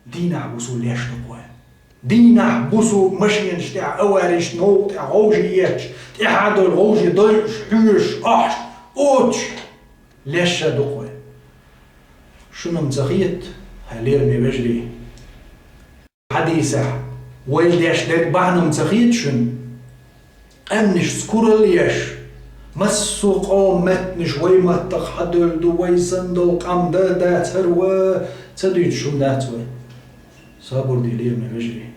дийнахь бусу леш ду-кх вай. Дийнахь бусу машенаш тӀехь, авариш, новкъа тӀехь гӀовжий етташ, тӀаьхьа долу гӀовжий дойуш, хьоьжуш, ахьаш, оцуш леш а ду-кх вай. Шуна-м ца хета, хьай лераме вежарий? Хьадисехь вай деш дерг бахьана-м ца хета шуна? Къаьмнашца куралла еш, массо а къоман меттанаш вай маттах хьадевлла ду, вай санна долу къам да а дац, хӀара ва ца дуьйцуш хӀума дац вай. Сабур де, лераме вежарий.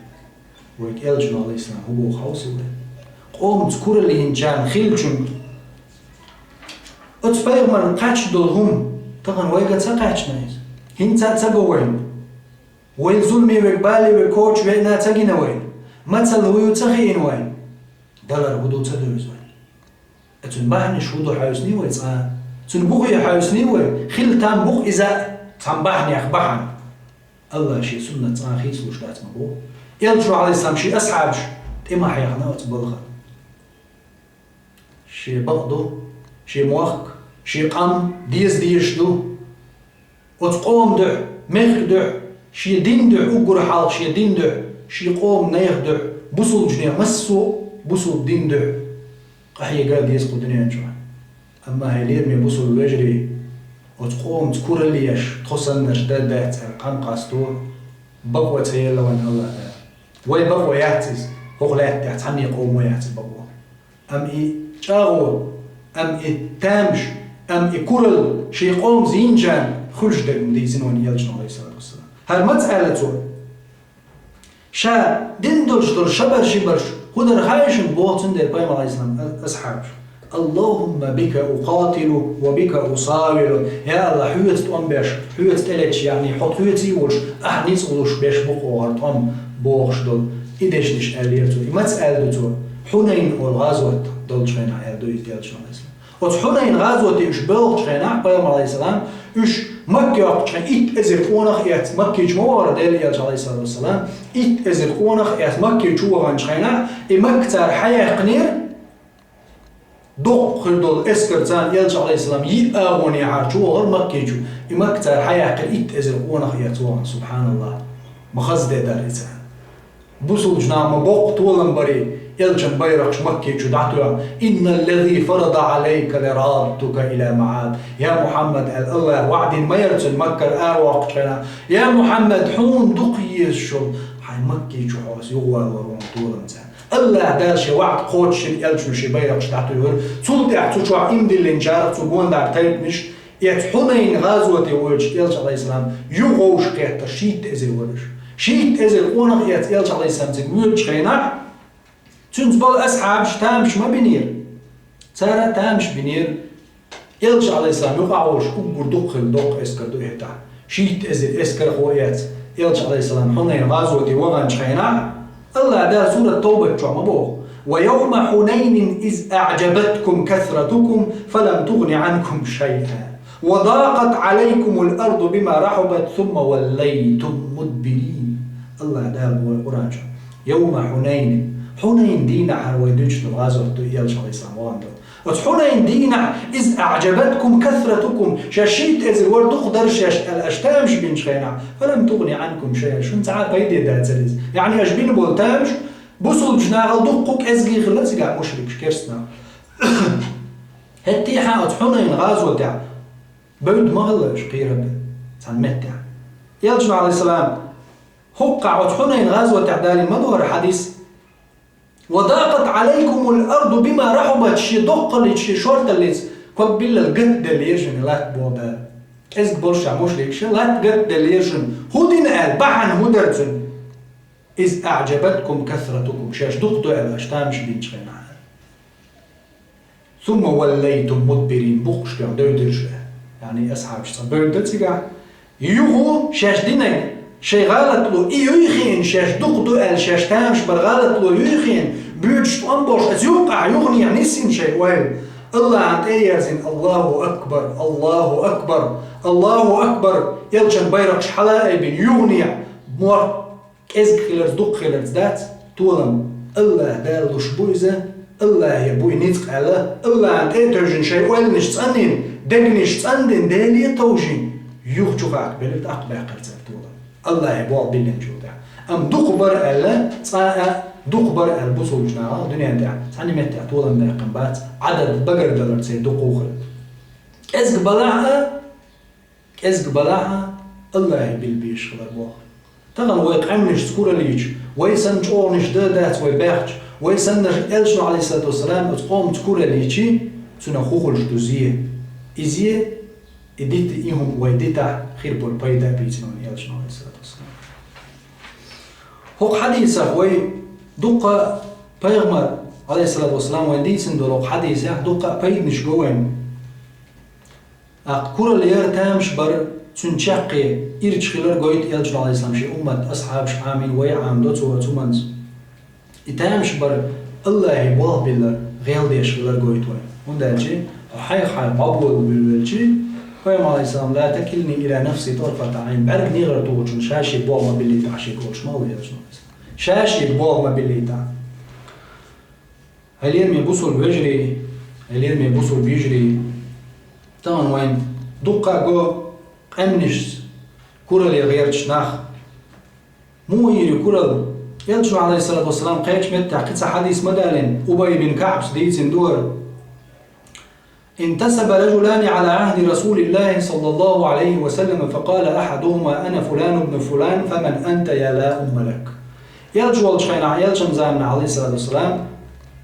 Вайга элчано, Ӏалайхиссалам, хӀун боху хьовсийла вай. Къомца куралла йинчарна хиллачуьнга оцу пайхамарна кхаьчна долу хӀума, Тахана вайга ца кхаьчна иза. ХӀинца а ца го вайна. Вай зуламе вег, бале вег коча веъна ца гина вайна. Мацалла вуй ца хиъна вайна. Далар хӀу ду ца девза вайна. Цун бахьанаш хӀу ду хьаьвсний вай цкъа? Цун бухе хьаьвсний вай? Хила там бу-кх иза цхьан бахьанех бахьана. Аллах шен суннат цкъа хийцалуш дац ма бу. Элчано, Ӏалайхиссалам, шен асхьабаш тӀе ма хьехна оцу балха. Шен бакъ ду, шен мохк, шен къам деза дезаш ду. Оцу къоман дуьхьа, мехкан дуьхьа, шен дин дуьхьа, уггар хьалха шен дин дуьхьа, шен къоман нехан дуьхьа, бусулбанех массо а бусулба дин дуьхьа къахьега деза кху дуьнен чохь. Амма хьайн лераме бусулба вежарий, оцу къомаца куралла еш, тхо саннарш дар дац аьлла, къам къасто, бакъо ца елла вайн Аллах Дала. Вай бакъо яц иза, хӀокху лаьтта тӀехь цхьанне къомо яц иза бакъо. Амма и чӀагӀо, амма и тамаш, амма и куралла шен къомаца йинчарна хуьлуш дерг ма дийцина вайн Элчано, Ӏалайхиссалату вассалам. ХӀара маца аьлла цо? Ша дина долуш долу шабар-шибарш хӀун дара хаьий шуна боху, цундела Пайхамар, Ӏалайхиссалам, а-, асхьабаш: «Аллахумма бика укъатилу ва бика усавилу». Я Аллах, хьоьца тӀом беш, хьоьца тӀелеташ, яъни хьо кхоьций волуш, ахь ницкъ луш беш бу-кх хӀара тӀом бохуш долу и дешнаш аьллера цо. И маца аьлла ду цо? Хьунайн олу гӀазот долчу хенахь аьлла ду иза Элчано, Ӏалайхиссалам. Оцу Хьунайн гӀазоте уьш боьлхучу хенахь, Пайхамар, Ӏалайхиссалам, уьш Макка йоккхучу хенахь итт эзар къонах а эцна, Макке чу ма вахара Делан Элча, Ӏалайхиссалату вассалам, итт эзар къонах а эцна, Макке чу ваханчу хенахь, и Макка цара хьаяккхинера, доккха хир долу эскар царна Элча, Ӏалайхиссалам, йиъ агӀонехьара чу вахара Макке чу, и Макка цара хьаяьккхира итт эзар къонах а эцна вахана, субхьаналлах. Ма хаза де дара и царна. Бусулбанаш ма боккха толам барий, Элчан байракхаш Макке чу дӀатоьхна: «Инналлази фарада Ӏалайка лараддука ила маӀад». Я Мухьаммад, аьлла, Аллах ваӀда дина ма яра цунна Маккара аравоккхучу хенахь: «Я Мухьаммад, хьуна дукха езаш йолу хьайн Макке чу хьо аса юхавалор ву хьуна толам царна». Аллах Дала шен ваӀда кхочушйина Элчано шен байракхаш дӀатуьйхира. Цул тӀаьхьа цу чохь иман диллинчарах цу гондӀара тайпанаш, эцу Хьунайн гӀазоте воьдуш Элча, Ӏалайхиссалам, юха вовшах кхеттара шийтта эзар вара уьш. Шийтта эзар къонах эцна Элча, Ӏалайхиссалам, цига воьдучу хенахь, цуьнца болу асхьабаш тамаш ма бинера. Цара тамаш бинера. Элча, Ӏалайхиссалам, юкъахь волуш уггар дукха хилла доккха эскар ду хӀетахь. Шийтта эзар эскархо эцна Элча, Ӏалайхиссалам, Хьунайн гӀазоте ваханчу хенахь, Аллах Дала сурат Тавбат чохь ма боху: «Ва явма Хьунайнин из аӀжабаткум касратукум фалам тугӀни Ӏанкум шайъа, ва дакъат Ӏалайкумул арду бима рахьубат, сумма валлайтум мудбирин». Аллах Дала боху Къуръан чохь: «Явма Хьунайнин». Хьунайн дийнахь хӀара вай дуьйцуш долу гӀазот ду, Элча, Ӏалайхиссалам, вахана долу. Оцу Хьунайн дийнахь, «из аӀжабаткум касратукум», шаьш шийтта эзар вара, дукха дара шаьш аьлла, аша тамаш бинчу хенахь, «фалам тугӀни Ӏанкум шайъа», шуна цхьа а пайде дацара иза. Яъни аша бина болу тамаш бусулбачу нахал дуккха кӀезгий хилла цигахь, мушрикаш, керстанаш. ХӀетте а оцу Хьунайн гӀазотехь бевдда ма хилла уьш кхерам бен цхьана меттехь. Элчано, Ӏалайхиссалам, хӀокхахь оцу Хьунайн гӀазотехь далийна ма ду хӀара хьадис: «Ва дакъат Ӏалайкумул арду бима рахьубат», шен доккхаллица, шен шорталлица ког биллал гатделлера шуна латта боху Дала. КӀезиг болуш а мушрикаш, латта гатделлера шуна. ХӀун дина аьлла, бахьана хӀун дара цуьнан? «Из аӀжабаткум касратукум», шаьш дукха ду аьлла, аша тамаш бинчу хенахь. «Сумма валлайтум мудбирин», букъаш тӀехь девдира шу. Яъни асхьабаш цкъа бевдда цигахь. Юха шаьш динарг шайн гӀалатло и юй хиъна, шаьш дукха ду аьлла, шаьш тамаш бар гӀалатло юй хиъна, боьдуш тӀом болуш, аса юккъехь юханехьа нисйина шайн ойла. Аллахьан тӀе а ерзийна: «Аллаху акбар, Аллаху акбар, Аллаху акбар», Элчан байракхаш хьала а айбина, юханехьа мохк КӀезиг хиларца, дукха хиларца дац толам. Аллах Дала луш бу иза, Аллахье бу и ницкъ аьлла, Аллахьан тӀе а тевжина, шайн ойланаш цӀанйина, дегнаш цӀандина, Деле а товжийна, юха чу хахка белира, тӀаккха баьккхира цара толам. Аллахье болх биллинчул тӀаьхьа. Амма дукха бара аьлла, цкъа а дукха бара аьлла бусулбачу нахах дуьнен тӀехь цхьана меттехь толам баьккхина бац, Ӏадад багардаларца дукха хилла. КӀезиг балахь а, КӀезиг балахь а, Аллахье билла безаш хилар боху. Тахана вай къаьмнашца кураллича, вай санна чӀогӀанаш дан дац вай баьхча, вай саннарш Элчано, Ӏалайхиссалату вассалам, оцу къомца кураллича, цунах хӀун хуьлуш ду зе? И зе, и дита, и хӀума вай дитахь, хир болу пайда а бийцина вайна Элчано, Ӏалайхиссалату вассалам. ХӀокху хьадисах вай дуккха, пайхамар, Ӏалайхиссалату вассалам, вайна дийцина долу хӀокху хьадисех дуккха а пайданаш го вайна. ТӀаккха куралла яр, тамаш бар, цуьнан чаккхе ирча хилар гойту Элчано, Ӏалайхиссалам, шен уммат, асхьабаш Ӏамийна, вай Ӏамадо цо оцу хӀуманца. И тамаш бар Аллахье болх биллар, гӀелдеш хилар гойту вай. ХӀунда аьлча хьо хьайх хьайх бӀоболабуьйлавелча, Пайхамар, Ӏалайхиссалам: «لا تكلني إلى نفسي طرفة عين», бӀаьрг негӀар тухучунна ша шен болх ма биллийтахь шега олуш ма ву Элчано, Ӏалайхиссалам. Ша шега болх ма биллийтахь. Хьалераме бусулба вежарий, хьалераме бусулба йижарий, тахана вайна дуккха а го къаьмнашца куралла ян гӀерташ нах. Муха йийр ю куралла? Элчано, Ӏалайхиссалату вассалам, кхечу меттехь кхин цхьа хьадис ма далийна, Убай бин КаӀбас дийцина ду хӀара: «انتصب رجلان على عهد رسول الله صلى الله عليه وسلم فقال أحدهما: أنا فلان بن فلان فمن أنت يا لا أم لك». Элча волчу хенахь, Элчан заманахь, Ӏалайхиссалату вассалам,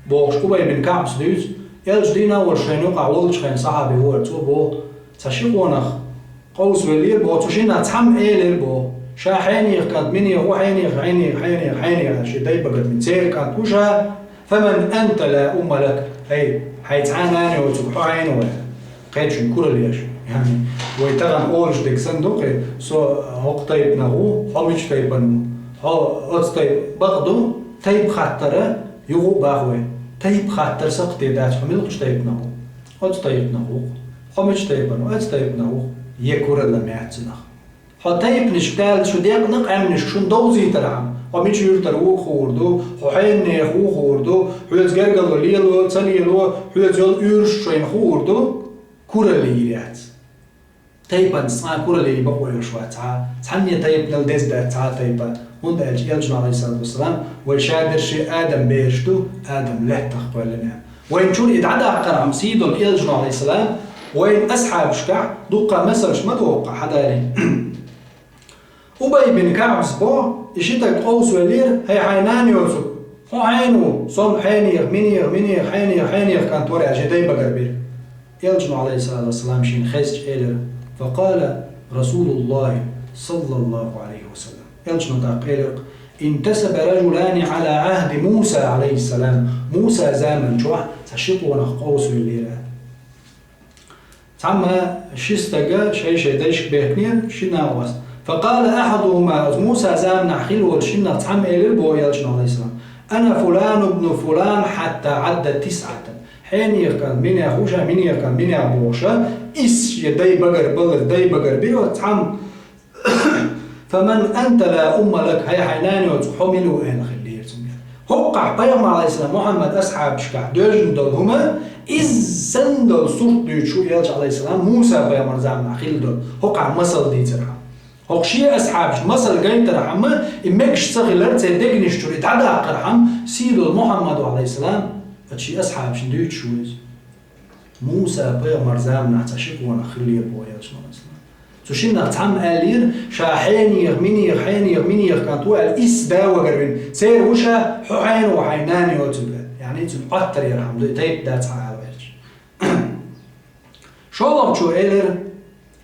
бохуш, Убай бин КаӀбас дуьйцу, Элча дийнахь а волуш шайна юкъахь волчу хенахь сахьаби вара, цо боху, цхьа ши къонах къовсавеллера боху, цу шиннах цхьамма элира боху: «Ша хьенехан кӀант, минехан ву, хьенехан, хьенехан, хьенехан, хьенехан», аьлла, шен дай багара бина. Церан кӀант ву ша, «فمن أنت لا أم لك», хӀай, хьайн цхьа а нана йоцург хьо хьенан ву аьлла. Кхечунна куралла еш. Яъни, вай тахана олуш дерг санна ду-кх и, со хӀокху тайпанах ву, хьо мичу тайпана ву, хьо оцу тайпа-, бакъ ду, тайпа хаттар юха а боху вай. Тайпа хаттар сакхте дац, хьо муьлхачу тайпанах ву. Оцу тайпанах ву-кх. Хьо мичу тайпана ву, оцу тайпанах ву-кх. Я куралла ма яц цунах. Хьо тайпанашка дала шу декъна къаьмнашка шуна довзийтархьама, хьо мичу юьртара ву а хуур ду, хьо хьенан нехан ву а хуур ду, хьоьца гергарло лело, ца лело, хьоьца йолу уьйраш шайна хуур ду, куралла йийр яц. Тайпанца цкъа а куралла ян бакъо йолуш вац цхьа, цхьанне тайпанал деза дац цхьа а тайпа, хӀунда аьлча Элчано, Ӏалайхиссалату вассалам, вай шадерш Адам бераш ду, Адам лаьттах кхоьллина. Вайна чуьра и дӀадаккхархьама, сий долу Элчано, Ӏалайхиссалам, вайн асхьабашкахь дуккха а масалш ма доху-кх, хьадалийна. Убай бин КаӀбас боху, и ши стаг къовсавеллера: «ХӀай, хьайн нана йоцург хьо хьенан ву, со-м хьенехан, минехан, минехан, хьенехан, хьенехан кӀант вара», аьлла, шен дай багара бира. Элчано, Ӏалайхиссалату вассалам, шена хезча элира: «فقال رسول الله صلى الله عليه وسلم». Элчано тӀаккха элира: «انتصب رجلان على عهد موسى عليه السلام». Муса заман чохь цхьа ши къонах къовсавеллера. Цхьамма ши стага шай-шай дайшка бехкинера, ши накъост. «فقال أحدهما», оцу Муса заманахь хилла волу шиннах цхьамма элира боху Элчано, Ӏалайхиссалам: «أنا فلان بن فلان حتى عد تسعة». Хьенехан кӀант, минехан ву ша, минехан кӀант, минехан бохуш, исс шен дай багара балар, дай багара бира оцу цхьамма. «فمن أنت لا أم لك», хӀай, хьайн нана йоцург хьо мила ву аьлла хиллера цуьнга. ХӀокхахь Пайхамар, Ӏалайхиссалам, Мухьаммад асхьабашкахь доьжна долу хӀума, изза санна долу сурт дуьйцуш ву Элча, Ӏалайхиссалам, Муса пайхамар заманахь хилла долу, хӀокхахь масал дийцархьама. ХӀокху шен асхьабашна масал гайтархьама, и мегаш ца хилар церан дегнаш чуьра и дӀадаккхархьама, сий долу Мухьаммадо, Ӏалайхиссалам, оцу шен асхьабашна дуьйцуш ву иза. Муса пайхамар заманахь цхьа ши къонах хиллера боху Элчано, Ӏалайхиссалам. Цу шиннах цхьамма аьллера, ша хьенехан, минехан, хьенехан, минехан кӀант ву аьлла, исс да вагар вина. Церан ву ша, хьо хьенан ву, хьайн нана йоцург аьлла. Яъни цуьнан Ӏоттар ярхьама ду, и тайпа дац хьан аьлла ваьлча. ШолгӀачо элира: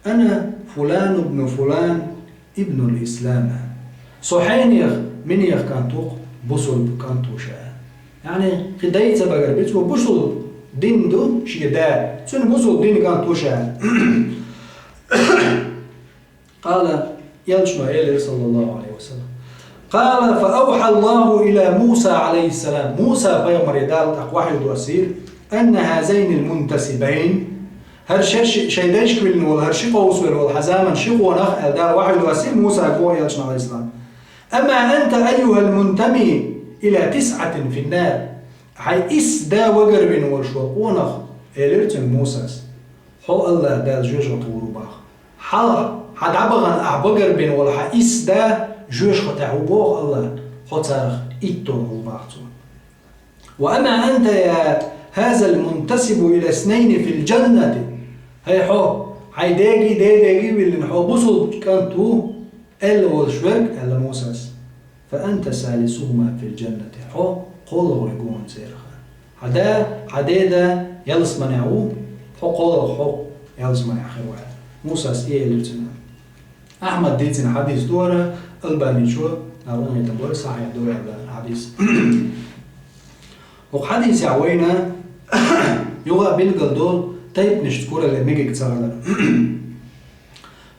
«أنا فلان بن فلان ابن الإسلام». Со хьенехан, минехан кӀант ву-кх, бусулба кӀант ву ша. Яъни, кхин дай ца багар бицо, бусулба дин ду шен да, цуьнан бусулба дин кӀант ву ша. قال, Элчано элира, саллаллаху Ӏалайхи ва саллам. قال: «فأوحى الله إلى موسى عليه السلام». Муса пайхамаре Дала тӀаккха вахьйу доссийра: «أن هذين المنتسبين». ХӀара шерши шайн дайшка виллина волу, хӀара ши къовсавелла волу хьан заман ши къонах аьлла, Дала вахьйу доссийра Мусага, боху Элчано, Ӏалайхиссалам. «أما أنت أيها المنتمي إلى تسعة في النار». Хьайн исс да вагар вина волуш волу къонах, элира цуьнга Мусас. Хьо Аллах Дала жоьжахати гӀур ву боху. Хьан, хьан дӀабахана ахь багар бина волу хьан исс да жоьжахатехь ву боху Аллах, хьо царах итталгӀа ву боху цо. «وأما أنت يا هذا المنتسب إلى اثنين في الجنة». ХӀай хьо, хьайн деги, дедеги виллина хьо бусулба кӀант ву аьлла волуш верг, аьлла Мусас. «فأنت ثالثهما في الجنة». Хьо кхоалгӀа ву церан. Хьан да, хьан деда ялсаманехь ву, хьо кхоалгӀа, хьо ялсаманехь хир ву аьлла. Мусас и элира цуьнга. Ахьмада дийцина хьадис ду хӀара, Албаничо, Албаничо боху сахьихь ду аьлла хьадис. ХӀокху хьадисехь вайна юха а билгал долу тайпанашца куралла мегаш ца хилар.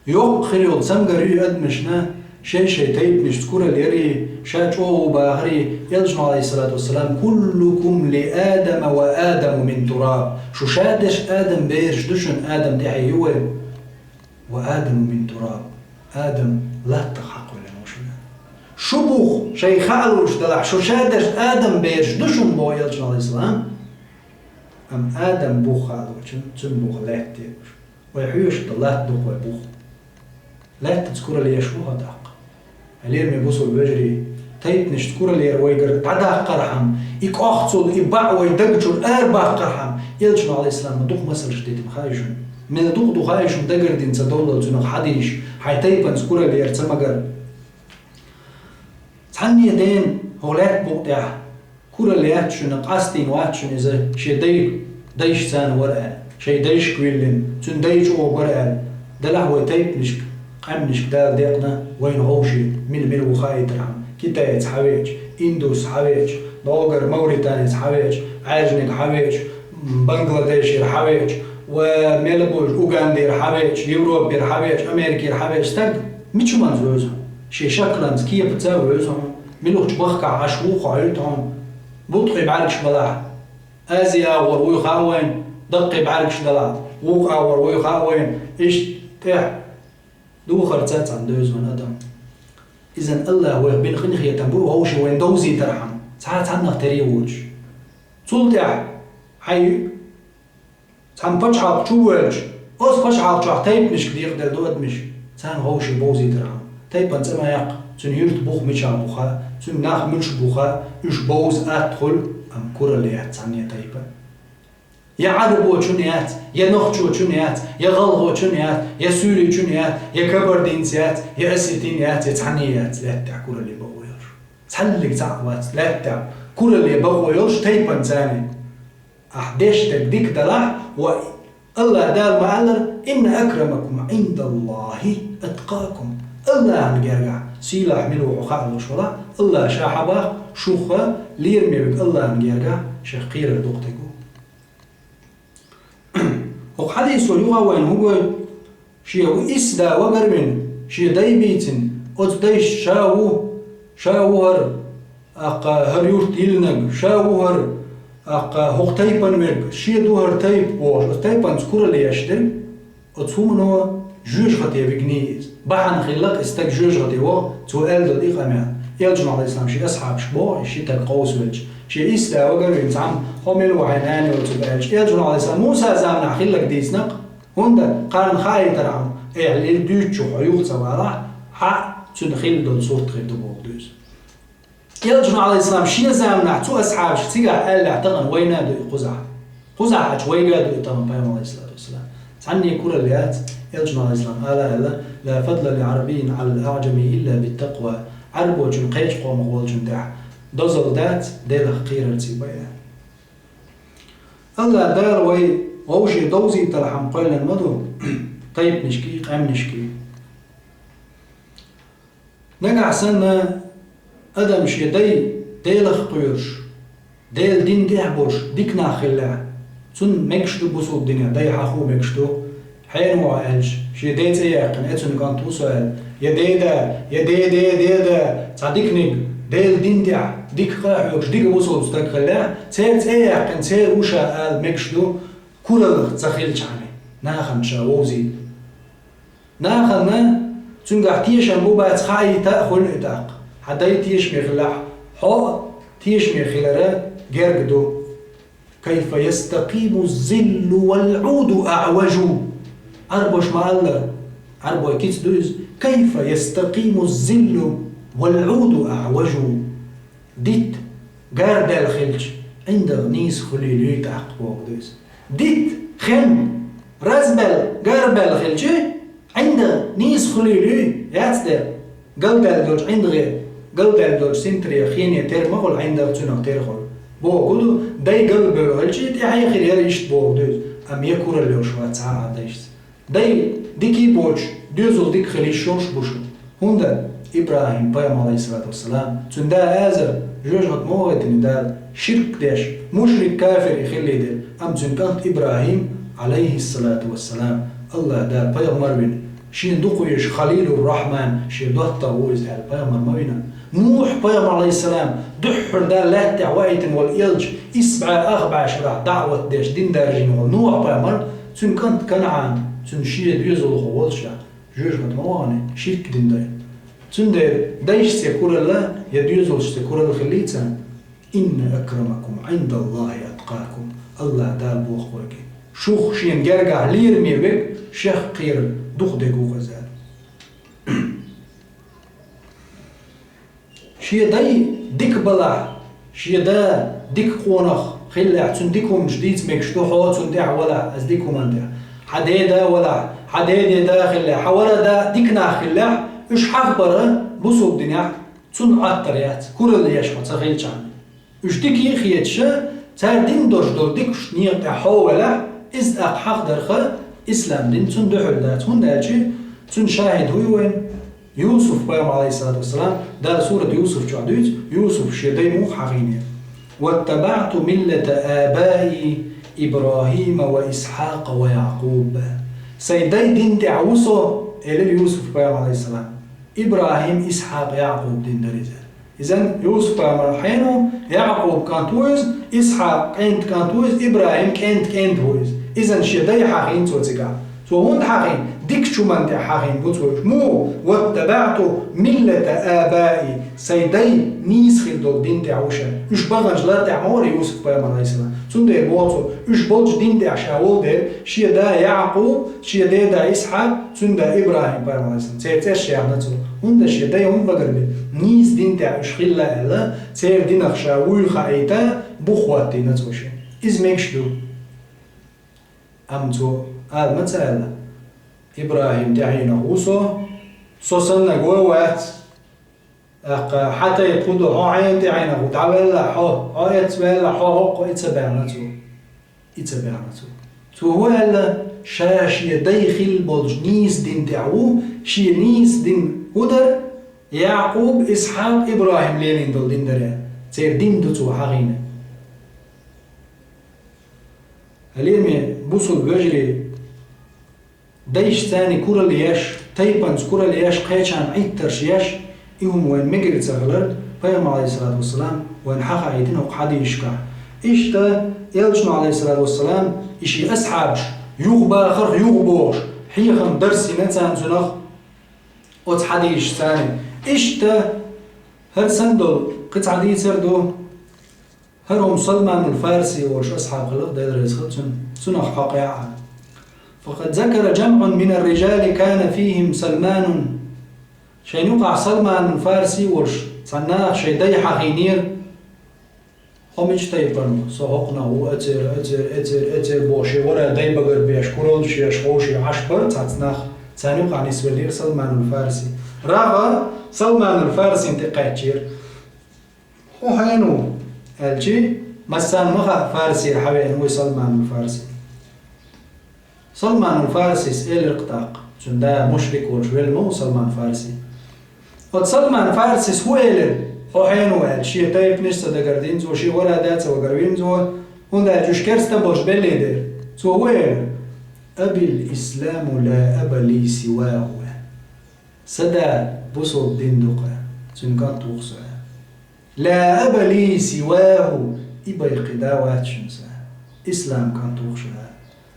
Йоккха хир йола цамгар ю адамашна шоай-шоай тайпанашца куралла яри, ша чӀоагӀа бахари, Элчано, عليه الصلاة والسلام: «كلكم لآدم وآدم من تراب». Шу шадерш Адам бераш ду, шун Адам тӀехье ю вай. «وآدم من تراب». Адам латтах хьакхоьллина ва шуна. Шу бух шоай хаа луш далахь, шу шадерш Адам бераш ду шун, боху Элчано, عليه السلام. Амма Адам бух хаа лучун, цун бух лаьтта ду. Вай хьоьжуш ду, латта ду-кх вай бух. Лаьттаца куралла еш ву хьо тӀаккха? Лераме бусулба вежарий, тайпанашца куралла яр вайгара дӀадаккхархьама, и кӀохцал, и бӀаь вай даг чура арабаккхархьама, Элчано, عليه السلام, дукха масалш дитина хаий шуна. Мел дукха ду хаий шуна дагардина ца довлал цунах хьадийша, хьайн тайпанца куралла яр ца магар. Цхьанне дена хӀокху лаьтта букъа тӀехь куралла яц шуна, къастийна вац шуна иза, шен дай, дайша царна вара аьлла, шайн дайшка виллина, цуьнан дай чӀогӀа бара аьлла. Делахь вай тайпанашка, къаьмнашка Дала декъна вайна вовшийн мила-мила ву хаийтархьама, китаец хьавеача, индус хьавеача, дӀогара мавританец хьавеача, Ӏаьржаниг хьавеача, бангладешера хьавеача, ва мел бу уж, Угандера хьавеача, Европера хьавеача, Америкера хьавеача стаг мича манза вевза хьуна? Шен шакланца, кепаца а вевза хьуна. Муьлхачу бахкахь Ӏаш ву хьо хьуьйту хьуна? Булткъе бӀаьргаш балахь, Ази агӀор вуй хаьа вайна, даккхий бӀаьргаш далахь, вукху агӀор вуй хаьа вайна, иштта тӀехь духарца а цхьаьна девза вайн адам. Иза Аллаха вайх бина къинхетам бу вовшийн вайна довзийтархьама, цхьа цхьаннах тера воцуш. Цул тӀаьхьа хьайн цхьана пачхьалкх чу воьлча, оцу пачхьалкх чохь тайпанашка декъаделла ду адамаш, царна вовшийн бовзийтархьама. Тайпана цӀа ма яккха, цуьнан юьртан бух мичахь бу хаьа, цуьнан нах муьлш бу хаьа, уьш бовза атта хуьлу, амма куралла яц цхьанне тайпа. Я Ӏарбочун яц, я нохчочун яц, я гӀалгӀочун яц, я суьйличун яц, я кабардинцан яц, я осетин яц, я цхьанне яц лаьттахь куралле бакъо йолуш. Цхьаллиг цхьаъ вац лаьттахь куралле бакъо йолуш тайпана царна. Ахь деш дерг дика далахь, ва Аллаха Дала ма-аллара: «إن أكرمكم عند الله أتقاكم». Аллахьан гергахь сийлахь мила ву хьо хаа луш валахь, Аллаха ша хьабаккха, шух лераме верг Аллахьан гергахь шех кхерар дукха дерг ву. ХӀокху хьадисо юха вайна хӀун гойту? Шен исс да вагар вина, шен дай бийцина, оцу дайшца ша ву, ша ву хӀара, тӀаккха хӀара юрт йиллинарг, ша ву хӀара, тӀаккха хӀокху тайпана верг, шен ду хӀара тайпа бохуш, оцу тайпанца куралла еш дерг, оцу хӀумано жоьжахате вигний иза. Бахьана хилла-кх и стаг жоьжахате ваха, цо аьлла долу и къамел. Элчано, Ӏалайхиссалам, шен асхьабашка боху, и ши стаг къовсавелча, шен исс да вагар вина цхьамма: «Хьо мила ву, хьайн нана йоцург?» аьлча, Элчано, Ӏалайхиссалам: «Муса заманахь хилларг дийцина-кх, хӀунда кхарна хаийтархьама, эхь лир дуьйцучух хьо юха ца валахь, хьан цуьнан хилла долу сурт хир ду», боху дуьйцу. Элчано, Ӏалайхиссалам, шен заманахь цу асхьабашка цигахь аьллехь, тахана вайна а ду и кхузахь. Кхузахь а ду, вайга а ду и тахана, пайхамар, Ӏалайхиссалату вассалам. Цхьанне куралла яц, Элчано, Ӏалайхиссалам, ала аьлла: «لا فضل لعربي على أعجمي إلا بالتقوى». Ӏарбочун кхечу къомах волчун тӀехь дозалла дац, Делах кхерарца бен. Аллах Дала вай вовшийн довзийтархьама кхоьллина ма ду, тайпанашкий, къаьмнашкий. Нагахь санна адам шен дай Делах кхоьруш, Делан дин тӀехь болуш дика нах хиллехь, цунна мегаш ду бусулба динехь дай хьахо мегаш ду, хьенан ву хьо аьлча, шен ден цӀе яьккхина, э, цуьнан кӀант ву со аьлла, я ден да, я ден ден ден да, цхьа диканиг, Делан дин тӀехь дика къа а хьоьгуш, дика бусулба стаг хиллехь, церан цӀе яьккхина, церан ву ша ала мегаш ду, кураллах ца хилчхьана, нахана ша вовзийта. Нахана цуьнгахь тешам бу-бац хаийта а хуьлу и тӀаккха. Хьан дай тешаме хилахь, хьо а тешаме хилар герга ду. «كيف يستقيم الظل والعود أعوج». Ӏарбоша ма-аллара, Ӏарбойн кица ду иза: «كيف يستقيم الظل والعود أعوج». Дитт гарбаьлла хилча, ӀиндагӀ нийса хуьлийла юй тӀаккха, боху ду иза. Дитт, хен, разбаьлла, гарбаьлла хилча, ӀиндагӀ нийса хуьлийла юй, яц дера. Галдаьлла долчу ӀиндагӀе, галдаьлла долчу синтаре, хене тера ма хуьлу, ӀиндагӀ цуьнах тера хуьлу. Боху ду, дай галбевлла хилча, тӀаьхье хир яра иштта, боху ду иза, амма я куралла йолуш вац цхьа а дайшца. Дай дикий боцуш, доьзал дика хила йиш йолуш бу шу. ХӀунда ИбрахӀим-пайхамар, Ӏалайхиссалату вассалам, цуьнан да Азар, жоьжахате ма вахийтина Дала, ширк деш, мушрик-кафир и хиллий дела, амма цуьнан кӀант ИбрахӀим, Ӏалайхиссалату вассалам, АллахӀа Дала пайхамар вина, шена дукха везаш Халилур-Рахьман, шен доттагӀа ву иза аьлла, пайхамар ма вина. Нухь-пайхамар, Ӏалайхиссалам, дуьххьара Дала лаьтта тӀа ваийтина волу элча, исс бӀе ах бӀе шарахь даӀват деш, дин даржийна волу Нухь-пайхамар, цуьнан кӀант КанӀан, цуьнан шен доьзалхо волуш, жоьжахати ма вахана, ширк дина дара. Цундела дайшца куралла я доьзалшца куралла хиллий царна? «Инна акрамакум Ӏиндаллахи аткъакум», АллахӀа Дала боху вайга. Шух шена гергахь лераме верг шех кхерар дукха дерг ву-кх иза. Шен дай дика балахь, шен да дика къонах хиллехь, цуьнан дика хӀуманаш дийца мегаш ду хьо цунна тӀехь валахь, аса дика хӀуманна тӀехь. Хьан деда валахь, хьан деден да хиллехь, хьан вара да дика нах хиллехь, уьш хьахбар бусулба динехь цунна Ӏоттар яц, куралла еш хьо ца хилчахьана. Уьш дика а хеташ, цара дина долуш долу дикачу некъа тӀехь хьо велахь, иза тӀаккха хьахдарх ислам дин цунна дуьхьал дац, хӀунда аьлча цунна шахӀид хӀун ю вайн? Юсуф-пайхамар, Ӏалайхиссалату вассалам, Дала сурат Юсуф чохь дуьйцу, Юсуф шен дай муха хьахийнера. «Ваттабаъту миллата абаи ИбрахӀима ва Исхьакъа ва Якъуб». Сайн дай дина тӀехь ву со, элира Юсуф-пайхамар, Ӏалайхиссалам. ИбрахӀим, Исхьакъ, Якъуб дин дара иза. Изан Юсуф-пайхамар хьенан ву, Якъуб кӀант ву иза, Исхьакъ кӀентан кӀант ву иза, ИбрахӀим кӀентан кӀант ву иза. Изан шен дай хьахийна цо цигахь. Цо хӀунда хьахийна? Дикачу хӀуманна тӀехь хьахийна бу цо уьш. Муха? «Ваттабаъту миллата абаи». Сайн дай нийса хила долу дин тӀехь ву ша. Уьш баханчу лар тӀехь ма вара Юсуф-пайхамар, Ӏалайхиссалам. Цундела боху цо, уьш болчу дин тӀехь ша волу дела, шен да Якъуб, шен деда Исхьакъ, цуьнан да ИбрахӀим-пайхамар, Ӏалайхиссалам, церан цӀераш яьхна цо. ХӀунда шен дай хӀунда багарбина? Нийса дин тӀехь уьш хилла аьлла, церан динах ша вуй хаийта, бух хӀоттийна цо шен. Иза мегаш ду. Амма цо ала ма ца аьлла: «ИбрахӀим тӀаьхьенах ву со, со саннарг ван вац». ТӀаккха: «Хьан тайпа хӀун ду, хьо хьенан тӀаьхьенах ву, дӀаваьлла хьо, хьо эцваьлла, хьо хӀокху», и ца баьхна цо. И ца баьхна цо. Цо хӀун аьлла? Ша шен дай хилла болчу нийса дин тӀехь ву, шен нийса дин хӀун дара? Якъуб, Исхьакъ, ИбрахӀим лелийна долу дин дара. Церан дин ду цо хьахийна. Хьалеме бусулба вежарий, дайшца куралла еш, тайпанца куралла еш, кхечарна Ӏиттарш еш, и хӀума вайн мегар ца хилар, Пайхамар, Ӏалайхиссалату вассалам, вайна хьахаийтина хӀокху хьадисашкахь. Иштта, элчано, Ӏалайхиссалату вассалам, и шен асхьабаш юхабахарх юхабохуш, хьехам дарс йина царна цунах оцу хьадисашца. Иштта, хӀара санна долу кхин цхьа дийцар ду. ХӀара хӀума Салманул Фарси волуш асхьаб хилла, Дела реза хила цунна, цунах хьокъехь а. «فقد ذكر جمع من الرجال كان فيهم سلمان». Шайн юкъахь Салманул Фарси волуш цхьа наха шайн дай хьахийнера, хьо мичу тайпанах ву, со хӀокхунах ву, эцер, эцер, эцер, эцер бохуш, шен вара дай багарбеш, кураллаш еш, ховший Ӏаш бара цхьацца нах, царна юкъахь нисвеллера Салманул Фарси. РагӀ Салманул Фарсина тӀе кхаьчнера. «Хьо хьенан ву?» аьлча, массарна ма хаьа, Фарсера хьавеана ву Салманул Фарси. Салманул Фарсис элира-кх тӀаккха, цуьнан да мушрик волуш велла ма ву Салман Фарси. Оцу Салман Фарсис хӀун элира: «Хьо хьенан ву?» аьлча, шен тайпанаш ца дагардина цо, шен вара да ца вагарвина цо, хӀунда аьлча уьш керста болуш беллий дера. Цо хӀун элира: «أبي الإسلام لا أبا لي سواه». Сан да бусулба дин ду-кх, цуьнан кӀант ву-кх со. «لا أبا لي سواه», и бен кхин да вац шуна сан. Ислам кӀант ву-кх ша.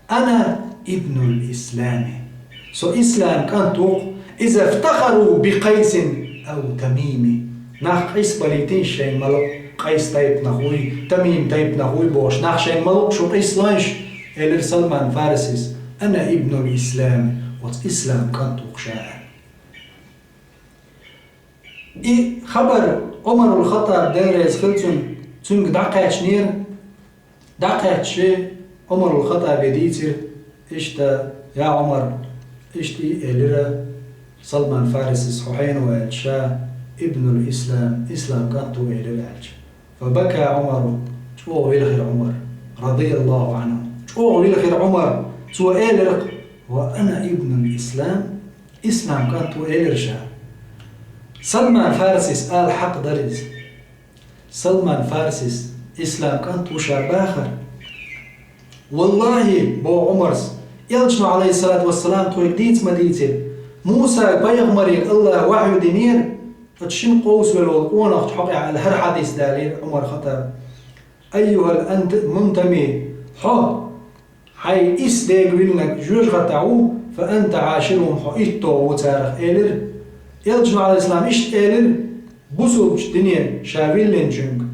«أنا ابن الإسلام». Со ислам кӀант ву-кх. «إذا افتخروا بقيس أو تميم». Нах къийсабалийтина шайн мала, Къайс тайпанах вуй, Тамим тайпанах вуй бохуш, нах шайн мала шу къийсалойнаш, элира Салман Фарсис: «أنا ابن الإسلام», оцу ислам кӀант ву-кх ша. И хабар Ӏумарул Хаттаб, Дела реза хила цунна, цуьнга дӀакхаьчнера. ДӀакхаьчча, Ӏумарул Хаттабе дийцира, иштта: «Я Ӏумар, иштта и элира Салман Фарисис хьо хьенан ву?» аьлча, ша: «Ибнул Ислам, ислам кӀант ву», элира аьлча. «فبكى عمر», чӀогӀа вилхира Ӏумар, радияллаху Ӏанху. ЧӀогӀа вилхира Ӏумар, цо элира-кх: «وأنا ابن الإسلام», ислам кӀант ву элира ша. Салман Фарсис ала хьакъ дара иза. Салман Фарсис ислам кӀант ву ша бахар. «Валлахьи, — боху Ӏумарс, — Элчано, Ӏалайхиссалату вассалам, тхоьга дийца ма дийцира, Муса пайхамарера Аллаха вахью динера, оцу шина къовсавелла волу къонахчу хьокъехь», аьлла, хӀара хьадис далийра Ӏумар Хаттаба. «Айюхал ант мунтами, хьо, хьайн исс дега виллинарг жоьжахатехь ву, фа анта Ӏаширухум, хьо итталгӀа ву царах», элира. Элчано, Ӏалайхиссалам, иштта элира бусулбачу дине ша виллинчуьнга: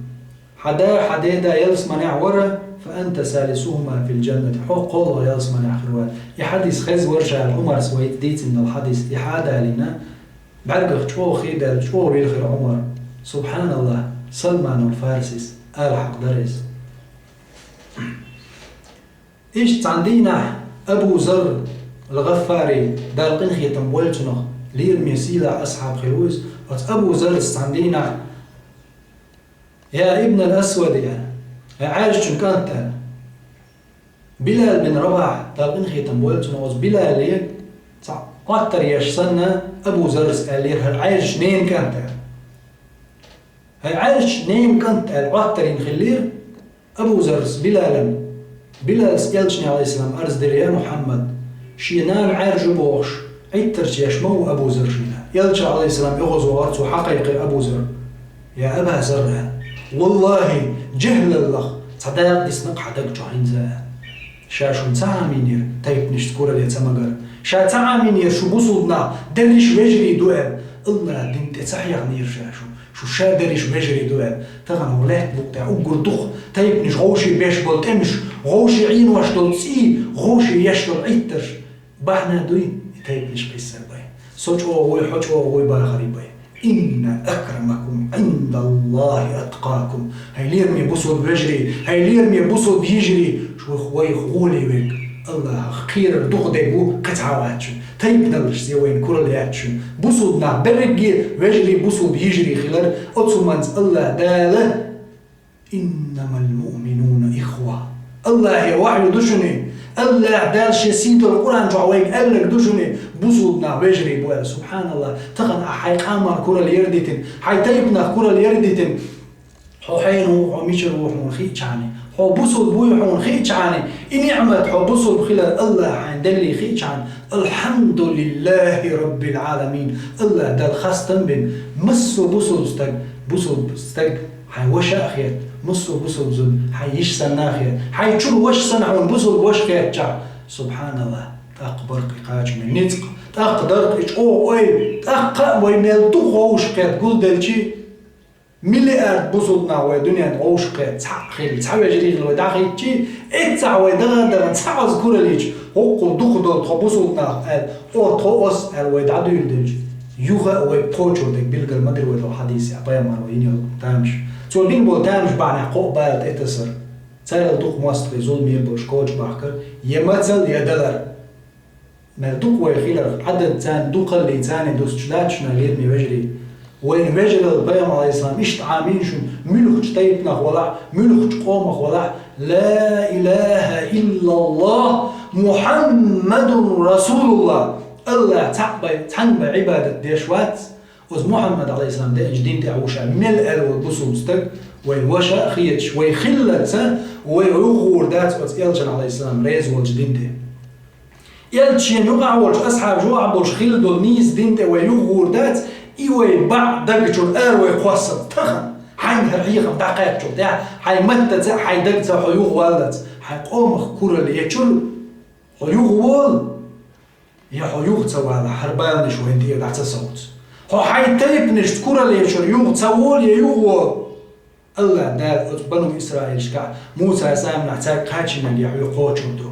«Хьан да, хьан деда ялсаманехь вара, фа анта салисухума фил джаннати, хьо кхоалгӀа ялсаманехь хир вац». И хьадис хезна вара ша, Ӏумарс вайца дийцина долу хьадис, и хьадалийна, бӀаьргах чӀогӀа хи даьлла, чӀогӀа вилхира Ӏумар. Субханаллах, Салманул Фарсис ала хьакъ дара иза. Иштта цхьана дийнахь Абу Зарр ал-ГӀаффари, Дала къинхетам бойла цунах, лераме сийлахь асхьаб хир ву иза. Оцу Абу Заррас цхьана дийнахь: «Я ибн ал-Асвад, — аьлла, — я Ӏаьржачун кӀант, — аьлла. — Билал бин Рабахь, Дала къинхетам бойла цунах, — оцу Билале цхьа Ӏоттар еш санна, Абу Заррас аьллера, — хӀара Ӏаьржачу ненан кӀант, — аьлла. — ХӀай Ӏаьржачу ненан кӀант, — аьлла, Ӏоттар йина хиллера Абу Заррас Билална. Билалс Элчане, Ӏалайхиссалам, арз дира: «Я Мухьаммад, шен нана Ӏаьржа бохуш, Ӏиттарш еш ма ву Абу Зарр шена». Элча, Ӏалайхиссалам, оьгӀазвахара, цо хьакхайкхира Абу Зарр: «Я Аба Зарр, — аьлла, — валлахьи, жехӀлаллах цхьа дакъа дисна-кх хьан даг чохь хӀинца», — аьлла. «Ша шуна ца Ӏамийнера тайпанашца куралла ян ца магар? Ша ца Ӏамийнера шу бусулба нах дерриш вежарий ду аьлла? Аллаха дин тӀе ца хьехнера ша шу, шу ша дерриш вежарий ду аьлла? Тахана хӀокху лаьттан букъ тӀехь уггар дукха тайпанаш вовшийн беш болу тӀемаш, вовшийн Ӏенош долу цӀий, вовшийн еш долу Ӏиттарш бахьана дуй и тайпанаш кхиссар бен? Со чӀогӀа вуй, хьо чӀогӀа вуй бахарий бен? Инна акрамакум Ӏиндаллахьи аткъакум». ХӀай лераме бусулба вежарий, хӀай лераме бусулба йижарий, шу вайх гӀоле верг Аллахах кхерар дукха дерг ву кхин цхьа а вац шуна. Тайпаналлашца вайна куралла яц шуна. Бусулба нах берриге вежарий, бусулба йижарий хилар, оцу хӀуманца Аллаха Дала: «Иннамал муъминуна ихва». Аллахье вахью ду шуна, Аллаха Дала шен сийдолу Къуръан чохь вайга аьлларг ду шуна, бусулба нах вежарий бу аьлла. Субханаллах, тахана ахь хьайн къоман куралла яр дитина, хьайн тайпанах куралла яр дитина, хьо хьенан ву, хьо мичара ву хьуна хиъчахьана, хьо бусулба вуй хьуна хиъчахьана, и ниъмат хьо бусулба хилар Аллаха хьайна деллий хиъчахьана, «Алхьамдулиллахьи Раббил Ӏаламин», Аллаха Далла хастам бина, массо а бусулба стаг, бусулба стаг хьайн ваша а хетта, массо а бусулба зуда хьайн йиш санна а хетта, хьайн чуьра ваша санна хьуна бусулба ваша хетчахь, субханаллах, тӀаккха бара-кх и кхачаме ницкъ, тӀаккха дара-кх и чӀогӀа ойла, тӀаккха а вай мел дукха вовшахкхетта гулделчи, миллиард бусулба нах вай дуьненна вовшахкхетта цхьаъ хилла, цхьа вежарий хилла вай дӀахӀиттичи, эццахь вай даха-дахана цхьа оцу кураллича, хӀокхул дукха долу тхо бусулба нах аьлла, о, тхо ас аьлла вай дӀадуьйладелча, юха а вай кхочур дерг билгал ма дира вай долу хьадисехь, пайхамар вай йина йолу тамаш. Цо бина болу тамаш бахьанехь кхоъ бала тӀетасар, царал дукха мостагӀий зуламе болуш коча бахкар, я мацал, я далар. Мел дукха вай хиларх, Ӏадад царна дукхаллий царна дустуш дац шуна, лераме вежарий. Вайн вежаралла пайхамар, Ӏалайхиссалам, иштта Ӏамийна шуна, муьлххачу тайпанах валахь, муьлххачу къомах валахь, «Ла илахьа иллаллахь, Мухьаммадун расулуллахь». Аллах цхьаъ бен, цхьанна бен Ӏибадат деш вац, оцу Мухьаммад, Ӏалайхиссалам, деанчу дин тӀехь ву ша мел аьлла волу бусулба стаг, вайн ваша а хеташ, вай хиллалца, вай юхагӀур дац оцу элчан, Ӏалайхиссалам, реза волчу дин тӀе. Элча шена юкъахь волчу асхьабаш юкъахь болуш хилла долу нийса дин тӀе вай юхагӀур дац, и вай бӀе даг чуьра ара вай кхоссалц тахана. Хьайна хӀара хьехам дӀакхаьччул тӀаьхьа, хьайн маттаца а, хьайн дагца а хьо юхаваллалц, хьайн къомах куралла ечуьра хьо юхаволу, я хьо юха ца валахь, хӀара баланаш вайна тӀера дӀа ца совцу. Хьо хьайн тайпанашца куралла ечуьра юха ца волу, я юхаволу. Аллах Дала оцу бану Исраилшкахь Муса заманахь цаьрга кхачийнарг я хьоьга кхочур ду.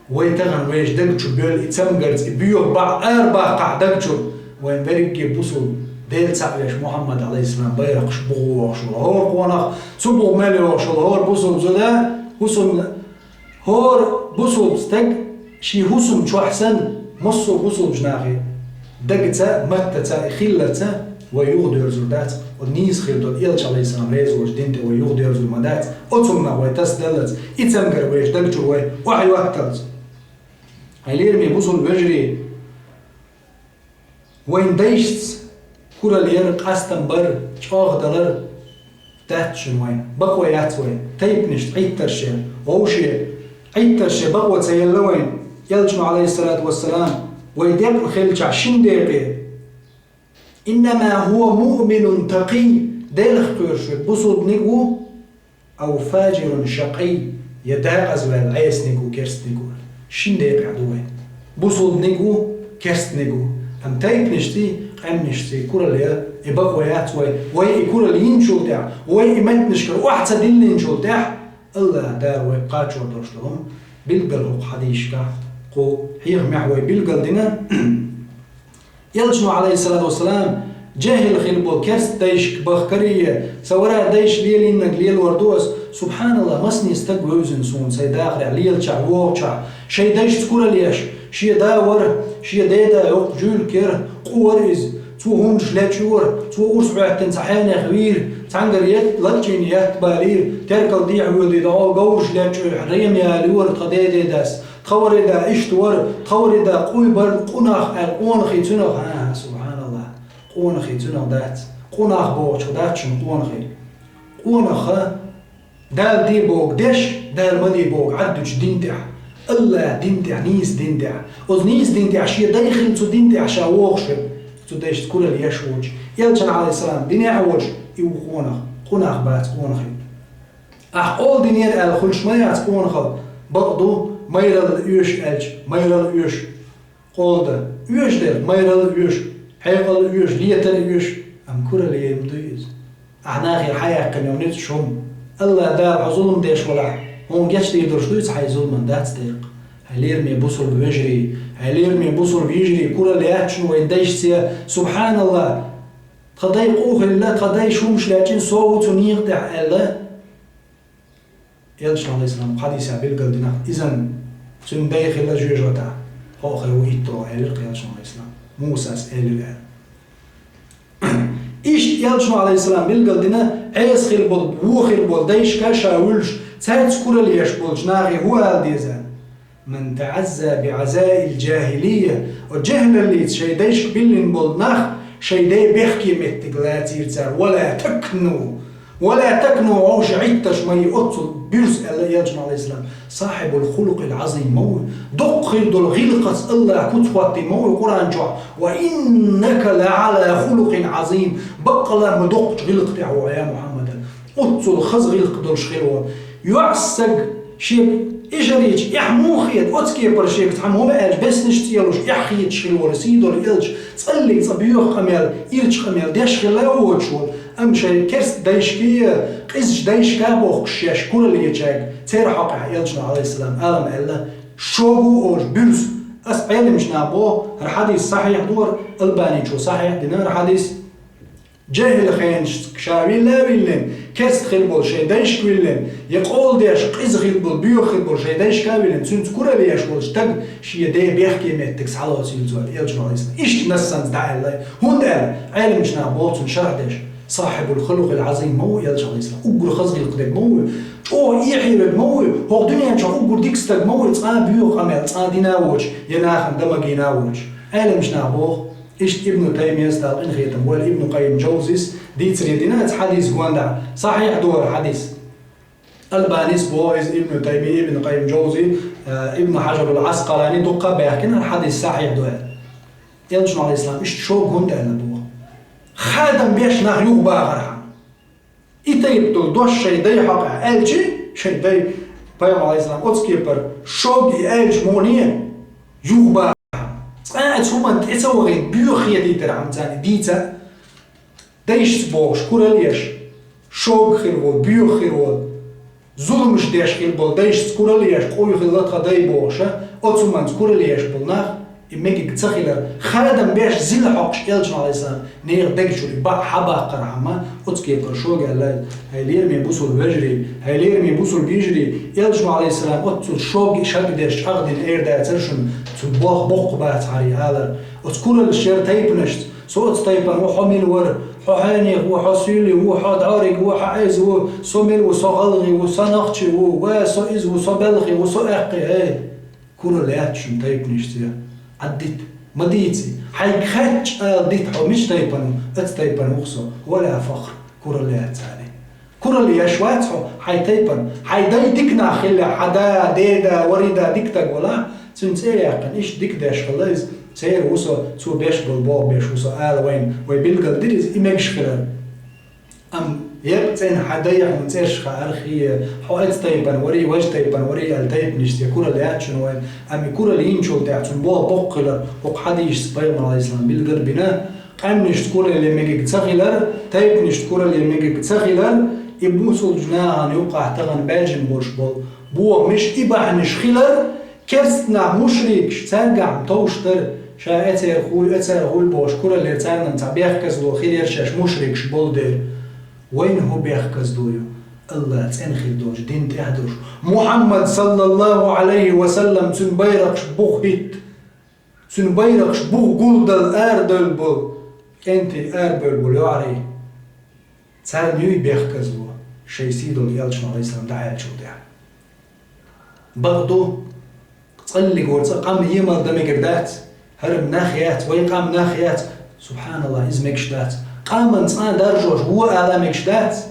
Вай тахана вешан даг чу боьллу и цамгарца и боьха бӀе арабаккхахь даг чуьра, вайн берриге бусулба, Дела цхьаъ веш Мухьаммад, Ӏалайхиссалам, байракхаш бухахь йохуш волу хӀора къонах, цу бухахь мел йохуш волу хӀора бусулба зуда, хӀусамна ХӀора бусулба стаг шен хӀусам чохь санна, массо а бусулбачу нахе дагца, маттаца, хиллалца вай юхадоьрзур дац, оцу нийса хир долу элча, Ӏалайхиссалам, реза волчу дин тӀе вай юхадоьрзур ма дац, оцунах вай тасадаллалц, и цамгар вешан даг чуьра вай охьайотталц. Хьайн лераме бусулба вежарий, вайн дайшца куралла яр, къастам бар, чӀагӀдалар дац шуна вайн. Бакъо яц вай тайпанашца Ӏиттарш яр, вовше Ӏиттарш шайн бакъо ца елла вайн, Элчано, Ӏалайхиссалату вассалам, вай декъа хилчахь шин декъе: «Иннама хӀува муъминун такъий», Делах кхоьруш верг бусулбаниг ву, «ав фажирун шакъий», я декъаза ваьлла Ӏесаниг ву, керстаниг ву. Шин декъехь ду вай. Бусулбаниг ву, керстаниг ву. Амма тайпанашций, къаьмнашций куралла ян и бакъо яц вай. Вай и куралла йинчул тӀаьхьа, вай и меттанашкара охьа ца диллинчул тӀаьхьа, АллахӀ Дала вайга кхачор долуш ду хӀума билггал хӀокху хьадисашкахь, кху хьехамехь вай билггал дина. Элчано, Ӏалайхиссалату вассалам, жехӀил хир болу керста дайшка бахкарий, сан вара дайша лелийнарг лелор ду ас, субхьаналлахӀ, масане стаг вевзина суна сайн дахарехь, лелачохь, вогӀучохь, шайн дайшца куралла еш, шен да вара, шен деда йоккха жуьлка яра, къу вара иза, цо хӀуманаш лечкъора, цо урс Ӏоьттина цхьа хьенех вийра, цхьаьнгара етт-, лачкъийна еттабалийра, теркал дехьа воьдий дӀо говраш лечкъой, рема ялийра тхан дедедас. Тхан вари да иштта вара, тхан вари да къуй бара, къунах аьлла, къонахий цуьнах, хӀан-хӀа, субхьаналлахӀ, къонахий цуьнах дац. Къунах бохучух дац шуна къонахий. Къонаха Дала де боху деш, Дала ма де боху Ӏаддучу дин тӀехь, АллахӀ дин тӀехь, нийса дин тӀехь. Оцу нийса дин тӀехь шен дай хилла цу дин тӀехь ша вогӀуш верг, цу дайшца куралла еш воцуш, Элчан, Ӏалайхиссалам, динехь а волуш, и ву къонах, къунах бац къонахий. Ахь къола динера аьлла хуьлуш ма яц къонахалла, бакъ ду, майралла оьшу аьлча, майралла оьшу, къола дан оьшу дерг, майралла оьшу, хьекъал оьшу, летар оьшу, амма куралла ен ма дуй иза. Ахь нахера хьан яьккхина йолу ницкъ шу хӀума? АллахӀ Дала хьо зулам деш валахь, хьуна гечдийр долуш дуй иза хьайн зуламан? Дац дерриг. Хьайн лераме бусулба вежарий, хьайн лераме бусулба йижарий, куралла яц шуна вайн дайшца, субхьаналлахӀ! Тхан дай къу хилла, тхан дай шумаш лечкъина со ву цу некъа тӀехь аьлла, Элчано, Ӏалайхиссалам, хьадисехь билггал дина, иза цуьнан дай хилла жоьжахатехь, хьо а хир ву итталгӀа, элира Элчано, Ӏалайхиссалам, Мусас элира аьлла. Иштта Элчано, Ӏалайхиссалам, билггал дина, Ӏеса хир болу, вон хир болу дайшка ша вуьллуш, цаьрца куралла еш болчу нахе хӀун ала деза? «Ман таӀазза би Ӏазаил жахӀилийя», оцу жехӀилаллица шайн дайшка биллина болу нах шайн ден бехке меттиг лацийра цара, «ва ла такну, ва ла такну», вовшийн Ӏиттарш ма йи оццул буьрса, аьлла Элчано, Ӏалайхиссалам. «Сахьибул хулукъил Ӏазим» ма ву, доккха хир долу гӀиллакхаца АллахӀа куц хӀоттийна ма ву Къуръан чохь: «Ва иннака ла Ӏала хулукъин Ӏазим», баккъалла ма доккхачу гӀиллакх тӀехь ву хьо, я Мухьаммад. Оццул хаза гӀиллакх долуш хир ву. ЙоӀ стаг шега ишарийча эхь муха хета, оцу кепара шега цхьамма хӀума аьлча, беснаш цӀелуш эхь хеташ хир волу сий долу элча, цӀаллиг цкъа боьха къамел, ирча къамел деш хилла а воцуш волу, амма шайн керста дайшкий, къизачу дайшка бохкуш шаьш куралла ечаьрга, церан хьокъехь Элчано, Ӏалайхиссалам, алам аьлла, шога ву олуш буьрса. Ас Ӏеламчу наха боху, хӀара хьадис сахьихь ду хӀара, Албаничо сахьихь дина хӀара хьадис. ЖехӀил хенашка ша вилла а виллина, керста хир болу шайн дайшка виллина, я къола деш, къиза хир болу, боьха хир болу шайн дайшка а виллина, цуьнца куралла еш волу стаг шен ден бехке меттиг схьалоцийла цо, Элчано, Ӏалайхиссалам, иштта нассанца дӀааьлла. ХӀунда аьлла? Ӏеламчу наха боху цунна шархь деш: «Сахьибул хулукъил Ӏазим» ма ву Элча, Ӏалайхиссалам, уггар хаза гӀиллакх дерг ма ву, чӀогӀа эхье верг ма ву, хӀокху дуьнен чохь уггар дика стаг ма ву, цкъа а боьха къамел цкъа а дина а воцуш, я нахана дан магийна а воцуш. Ӏеламчу наха боху, иштта Ибну Таймияс, Дала къинхетам бойла, Ибну Къаййим Джавзис дийцаре дина оцу хьадис гондахь, сахьихь ду хӀара хьадис. Албанис боху иза, Ибну Таймия, Ибну Къаййим Джавзи, э, Ибну Хьажарул Ӏаскъалани дуккха а баьхкина хӀара хьадис сахьихь ду аьлла. Элчано, Ӏалайхиссалам, иштта шога хӀунда аьлла боху? Хадам беш нах юхабахархьама. И тайпа долу дош шайн дай хьокъехь аьлчи, шайн дай, пайхамар, Ӏалайхиссалам, оцу кепара шога и аьлча муха не юхабахархьама. Цкъа а цу хӀуманна тӀе ца вахийта, боьха хетийтархьама царна дийца а. Дайшца бохуш куралла еш, шога хир волу, боьха хир волу, зуламаш деш хир болу дайшца куралла еш, къуй хилла тхан дай бохуша, оцу хӀуманца куралла еш болу нах, и мегиг ца хилар, хадам беш зила хьокхуш Элчано, Ӏалайхиссалам, нехан дега чуьра и бакъ хьабаккхархьама, оцу кепара шога аьлла, хьайн лераме бусулба вежарий, хьайн лераме бусулба йижарий, Элчано, Ӏалайхиссалам, оццул шога и шаг деш чӀагӀдина эр дацара шуна, цу бох-, боккха бац хьарий алар. Оцу куралла шер тайпанашца, со оцу тайпана ву, хьо мила вара, хьо хьенех ву, хьо суьйле ву, хьо дӀориг ву, хьо Ӏез ву, со мила ву, со гӀалгӀи ву, со нохчи ву, ва со иза ву, со белхи ву, со аьккхи, эй! Куралла яц шуна тайпанашца. Ӏаддита, ма дийца. Хьайга хаьттича ала дита хьо мича тайпана ву, оцу тайпана ву-кх со, ва ла фахр, куралла яц царна. Куралла еш вац хьо хьай тайпан, хьай дай дика нах хилла, хьа да, деда, варида дика таг вала, цуьнан цӀе яьккхина, иштта дика деш хилла иза, церан ву со, цо беш болу боху беш ву со ала вайна, вай билгал дира иза, и мегаш хилар. Амма еб цӀена хьан дайа хьуна цӀераш хаар хие, хьо эца тайпан варий, важа тайпан варий аьлла тайпанашца я куралла яц шуна вайн, амма и куралла йинчул тӀаьхьа цунна боху боккха хилар, хӀокху хьадийшца пайхамар алейхиссалам билгар бина, къаьмнашца куралла я мегиг ца хилар, тайпанашца куралла я мегиг ца хилар, и бусулбачу нахана юккъахь тахана баьржина болуш болу бохамаш и бахьанаш хилар, керста нах мушрикаш, цаьргахь товш дара, ша эцеран хуй, эцеран хуй бохуш кураллера царна цхьа бехказло хир яра шаьш мушрикаш болу дела. Вайна хӀун бехказло ю? Аллах цӀена хир долчу дин тӀехь долуш. Мухьаммад саллаллаху алейхи ва саллам цуьнан байракхаш бух хӀитта, цуьнан байракхаш бух гулдала арадевлла болу, кӀентий арадевлла болу йоӀарий. Царна юй бехказло, шайн сий долу элчано алейхиссалам дӀааьллачул тӀаьхьа. Бакъ ду, цкъаллиг вара цкъа къам емал дан мегар дац, хӀара нах яц, вай къам нах яц. Субханаллах, иза мегаш дац. Къаман цкъа а даржош вон ала мегаш дац.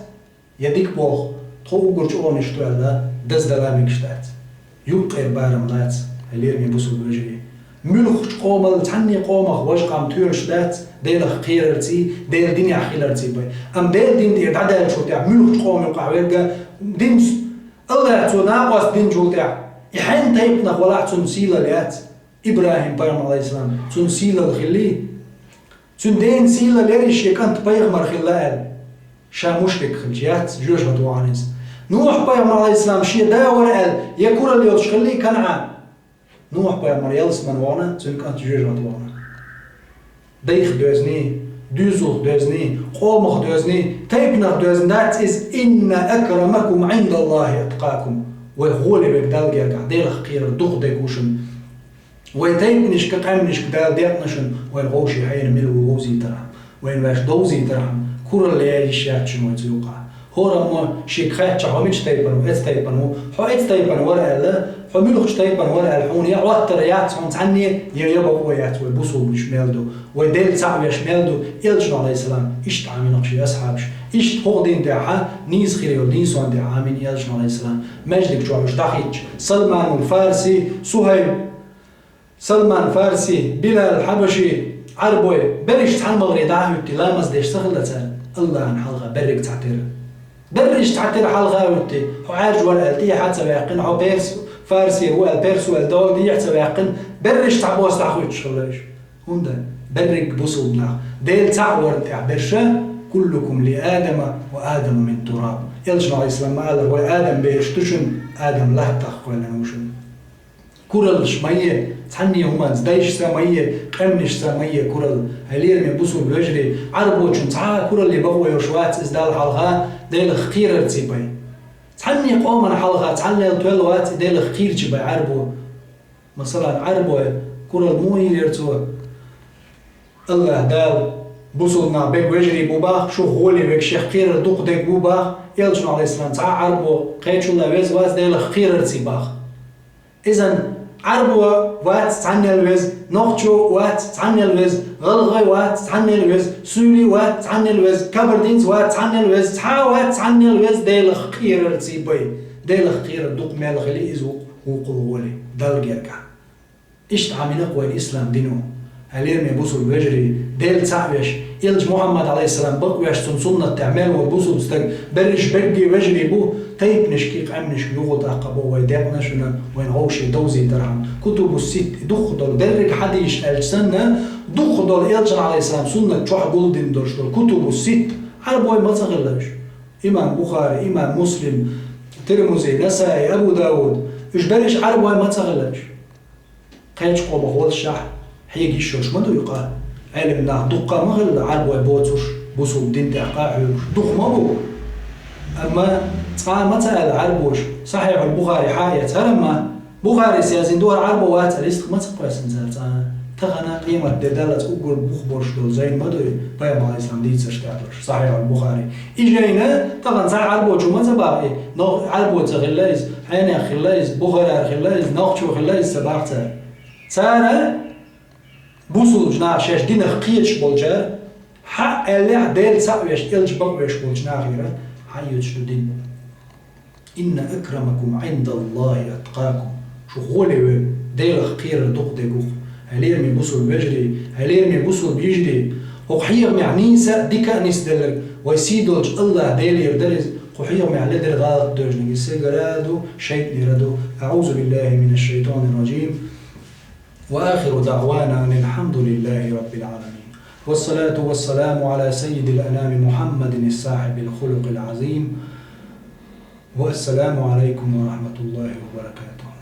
Я дика болх, тхо уггар чӀогӀанаш ду аьлла, даздала мегаш дац. Юккъера барам лаца, хьалераме бусулба вежарий. Муьлххачу къомалла цхьанне къомах важа къам тоьлуш дац, Делах кхерарций, Делан динехь хиларций бай. Амма Делан дин тӀера дӀадаьллачул тӀаьхьа муьлххачу къоман юкъахь верг а динца, Аллах цо накъост динчул тӀаьхьа, и хьенан тайпанах валахь цунна сийлалла яц. ИбрахӀим пайхамар алейхиссалам, цунна сийлалла хиллий? Цуьнан дена сийлалла ярий шен кӀант пайхамар хилла аьлла? Ша мушрик хилча яц, жоьжахате вахана иза. Нухь пайхамар алейхиссалам шен да вара аьлла, я куралла йолуш хиллий КанӀан? Нухь пайхамар ялсамане вахана, цуьнан кӀант жоьжахате вахана. Дайх доьзний, дуьйзалх доьзний, къомах доьзний, тайпанах доьзна дац иза: «Инна акрамакум Ӏиндаллахи аткъакум». Вай гӀоле верг Далла гергахь Делах кхерар дукха дерг ву шуна. Вай тайпанашка, къаьмнашка Дала декъна шуна, вайн вовшийн хьенан мила ву вовзийтархьама, вайн ваьш довзийтархьама, куралла ян йиш яц шуна вайн цу юкъахь. ХӀораммо шега хаьттича, хьо мича тайпана ву, эца тайпана ву, хьо эца тайпана вара аьлла, хьо муьлххачу тайпана вара аьлла, хьуна я Ӏоттар яц хьуна цхьанне, я, я бакъо яц, вай бусулбанаш мел ду, вай Делан цхьаъ веш мел ду, элчано алейхиссалам иштта Ӏамийнарг шен асхьабаш. Иштта хӀокху дин тӀехь нийса хир йолу нийсонан тӀехь Ӏамийна элчано алейхиссалам. Маьждиг чохь уьш дӀахийтча, Салманул Фарси, Сухайб, Салман Фарси, Билал Хьабаши, Ӏарбой, берриш цхьана магӀаре дӀа а хӀуьттий, ламаз деш ца хилла цара, Аллахьан хьалха берриг цхьатера. Берриш цхьатера хьалха а хӀуьттий, хьо Ӏаьржа вара аьлла, тӀехьа ца ваьккхина, хьо перс, фарси ву аьлла, перс ву аьлла, догӀа дехьа ца ваьккхина, берриш цхьабосса дӀахуьттуш хилла уьш. ХӀунда? Берриг бусулба нах, Делан цхьаъ варна тӀехь берша, «Куллукум ли Адама ва Адаму мин тураб». Элчано алейхиссалам ма-аллара, вай Адам бераш ду шуна, Адам латтах кхоьллина ву шуна. Кураллаш ма е, цхьанне хӀуманца, дайшца ма е, къаьмнашца ма е куралла. Хьалераме бусулба вежарий, Ӏарбочун цхьа а куралле бакъо йолуш вац иза Далла хьалха, Делах кхерарций бай. Цхьанне къоман хьалха цхьаннел тоьлла вац и Делах кхийрчий бай Ӏарбо. Масала, Ӏарбой куралла муха йийр яра цо? Аллах Дала, бусулба нах берг вежарий бу бах, шух гӀоле верг шех кхерар дукха дерг бу бах, элчано алейхиссалам цхьа а Ӏарбо кхечул а веза вац Делах кхерарций бах. Изан Ӏарбо вац цхьаннел веза, нохчо вац цхьаннел веза, гӀалгӀай вац цхьаннел веза, суьйли вац цхьаннел веза, кабардинец вац цхьаннел веза, цхьа а вац цхьаннел веза Делах кхерарций бай. Делах кхерар дукха мел хили иза ву-, вукхул гӀоле, Далла гергахь. Иштта Ӏамийнарг вайн ислам дино. Хьалераме бусулба вежарий, Делан цхьаъ веш, элча Мухьаммад алейхиссалам бакъ веш, цунна суннат тӀехь мел вара бусулба стаг, берриш берриге вежарий бу, тайпанашкий, къаьмнашкий юха тӀаккха бо вай декъна шуна, вайн вовшийн довзийтархьама. Кутубу ситт, дукха долу, дерриг хьадийш аьлча санна, дукха долу элчан алейхиссалам суннат чохь гулдина долуш долу кутубу ситт, Ӏарбой ма ца хилла уьш. Имам Бухари, имам Муслим, Тирмузи, Насаи, Абу Давуд, уьш берриш Ӏарбой ма ца хилла уьш. Кхечу къомах воллушехь, хьега йиш йолуш ма ду и къа. Ӏелим нах дуккха а ма хилла Ӏарбой боцуш, бусулба дин тӀехь къа а хьоьгуш. Дукха ма бу. Амма цкъа а ма ца аьлла Ӏарбоша, Сахьихьул Бухари хьа а эцна, хӀара ма, Бухарис яздина ду, хӀара Ӏарбо вац аьлла, йистах ма ца кхоьссина цара цкъа а. Тахана къемат де даллалц уггар бух болуш долу зайн ма ду и, пайхамар алейхиссалам дийцарш тӀехь долуш, Сахьихьул Бухари. И жайна тахана цхьа Ӏарбочо ма ца баха и, но Ӏарбо ца хилла иза, хьенех хилла иза, бухарар хилла иза, нохчо хилла иза ца баха цара. Цара бусулбачу наха шаьш динах кхеташ болчара, хьаъ аьллехь, Делан цхьаъ веш, элча бакъ веш болчу нахера, хьайойтуш ду дин. «Инна акрамакум Ӏиндаллахи атқакум». Шу гӀоле ве, Делах кхерар дукха дегух. Хьай лераме бусулба вежарий, хьай лераме бусулба йижарий, хӀокху хьехамехь нийса а, дика а нисделларг вай сий долчу АллахӀ Делера дара иза, кху хьехамехь ледара гӀалат доьжниг иза сигара а ду, шайтӀанера а ду. АӀузу биллахи минаш шайтанир раджим. وآخر دعوانا أن الحمد لله رب العالمين. والصلاة والسلام على سيد الأنام محمد صاحب الخلق العظيم. والسلام عليكم ورحمة الله وبركاته.